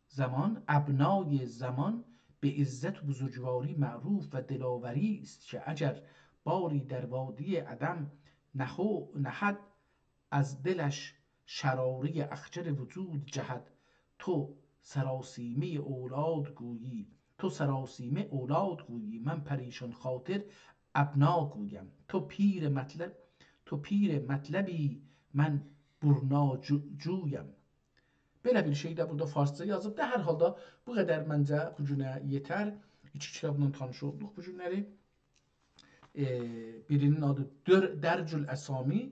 زمان، ابنای زمان، به عزت و بزرگواری معروف و دلاوری است که اگر باری در وادی عدم نهو-، نهد، از دلش شرارهٔ اخگر وجود جهد. تو سراسیمهٔ اولاد گویی، تو سراسیمه اولاد گویی، من پریشان خاطر ابنا گویم. تو پیر مطلب، تو پیر مطلبی، من برنا جو-، جویم. بئله بیر شئی ده بورادا فارسجا یازیب دا، هر حالدا بو قدر منجه بو گونه یئتر. ایکی کیتابلا تانیش اولدوق بو گونلری. ائ، بیری‌نین آدی در-، درج الاسامی،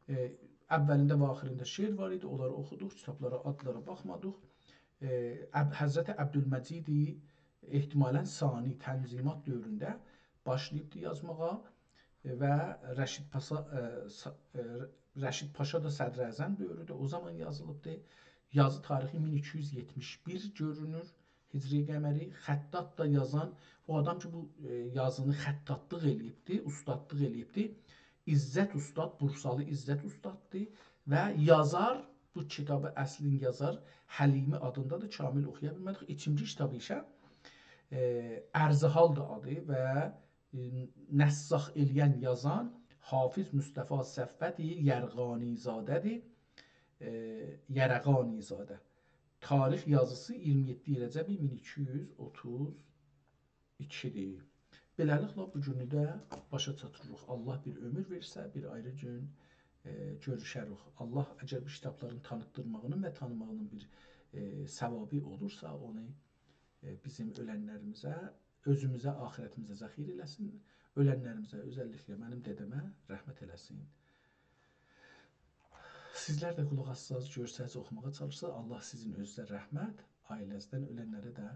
ائ، اولینده و آخیرینده شعر وار ایدی، اونلاری اوخودوق، کیتابلارا، آدلارا باخمادیق. ائ، عب-، حضرت عبدالمجید احتمالاً ثانی تنظیمات دؤورونده باشلاییبدی یازماغا، ائ، و رشید پاسا-، ائ، سا-، ائ، رشید پاشا دا صدراعظم دؤورودور، او زامان یازیلیبدی. یازی تاریخی مین ایکی یوز یئتمیش بیر گؤرونور، هجری قمری. خطاط دا یازان، او آدام کی، بو، ائ، یازینی خطاطلیق ائله‌ییبدی، اوستادلیق ائله‌ییبدی. عزت اوستاد، بورسالی عزت اوستاددیر و یازار، بو کیتابی اصلین یازار حلیمی آدیندادیر، کامل اوخویا بیلمه‌دیک. ایکینجی کیتابی ایسه، ائ، ارزحالدیر آدی و، ائ، نساخ ائله‌ین، یازان حافظ مصطفی صفوت یرغانی‌زاده‌دیر. ائ، یرغانی‌زاده. تاریخ یازیسی اییرمی یئددی رجب مین ایکی یوز اوتوز ایکی‌دیر. بئله‌لیکله، بو گونو ده باشا چاتدیریق. الله بیر عؤمور وئرسه، بیر آیری گون، ائ، گؤروشریک. الله، اگر بو کیتابلارین تانیتدیرماغینین و تانیماغینین بیر، ائ، ثوابی اولورسا، اونو، ائ، بیزیم اؤلنلریمیزه، اؤزوموزه، آخرتیمیزه ذخیره ائله‌سین. اؤلنلریمیزه، اؤزللیکله منیم دده‌مه رحمت ائله‌سین. سیزلر ده قولاق آسساز، گؤرسز، اوخوماغا چالیشساز، الله سیزین اؤزونوزه رحمت، عائله‌زدن اؤلنلره ده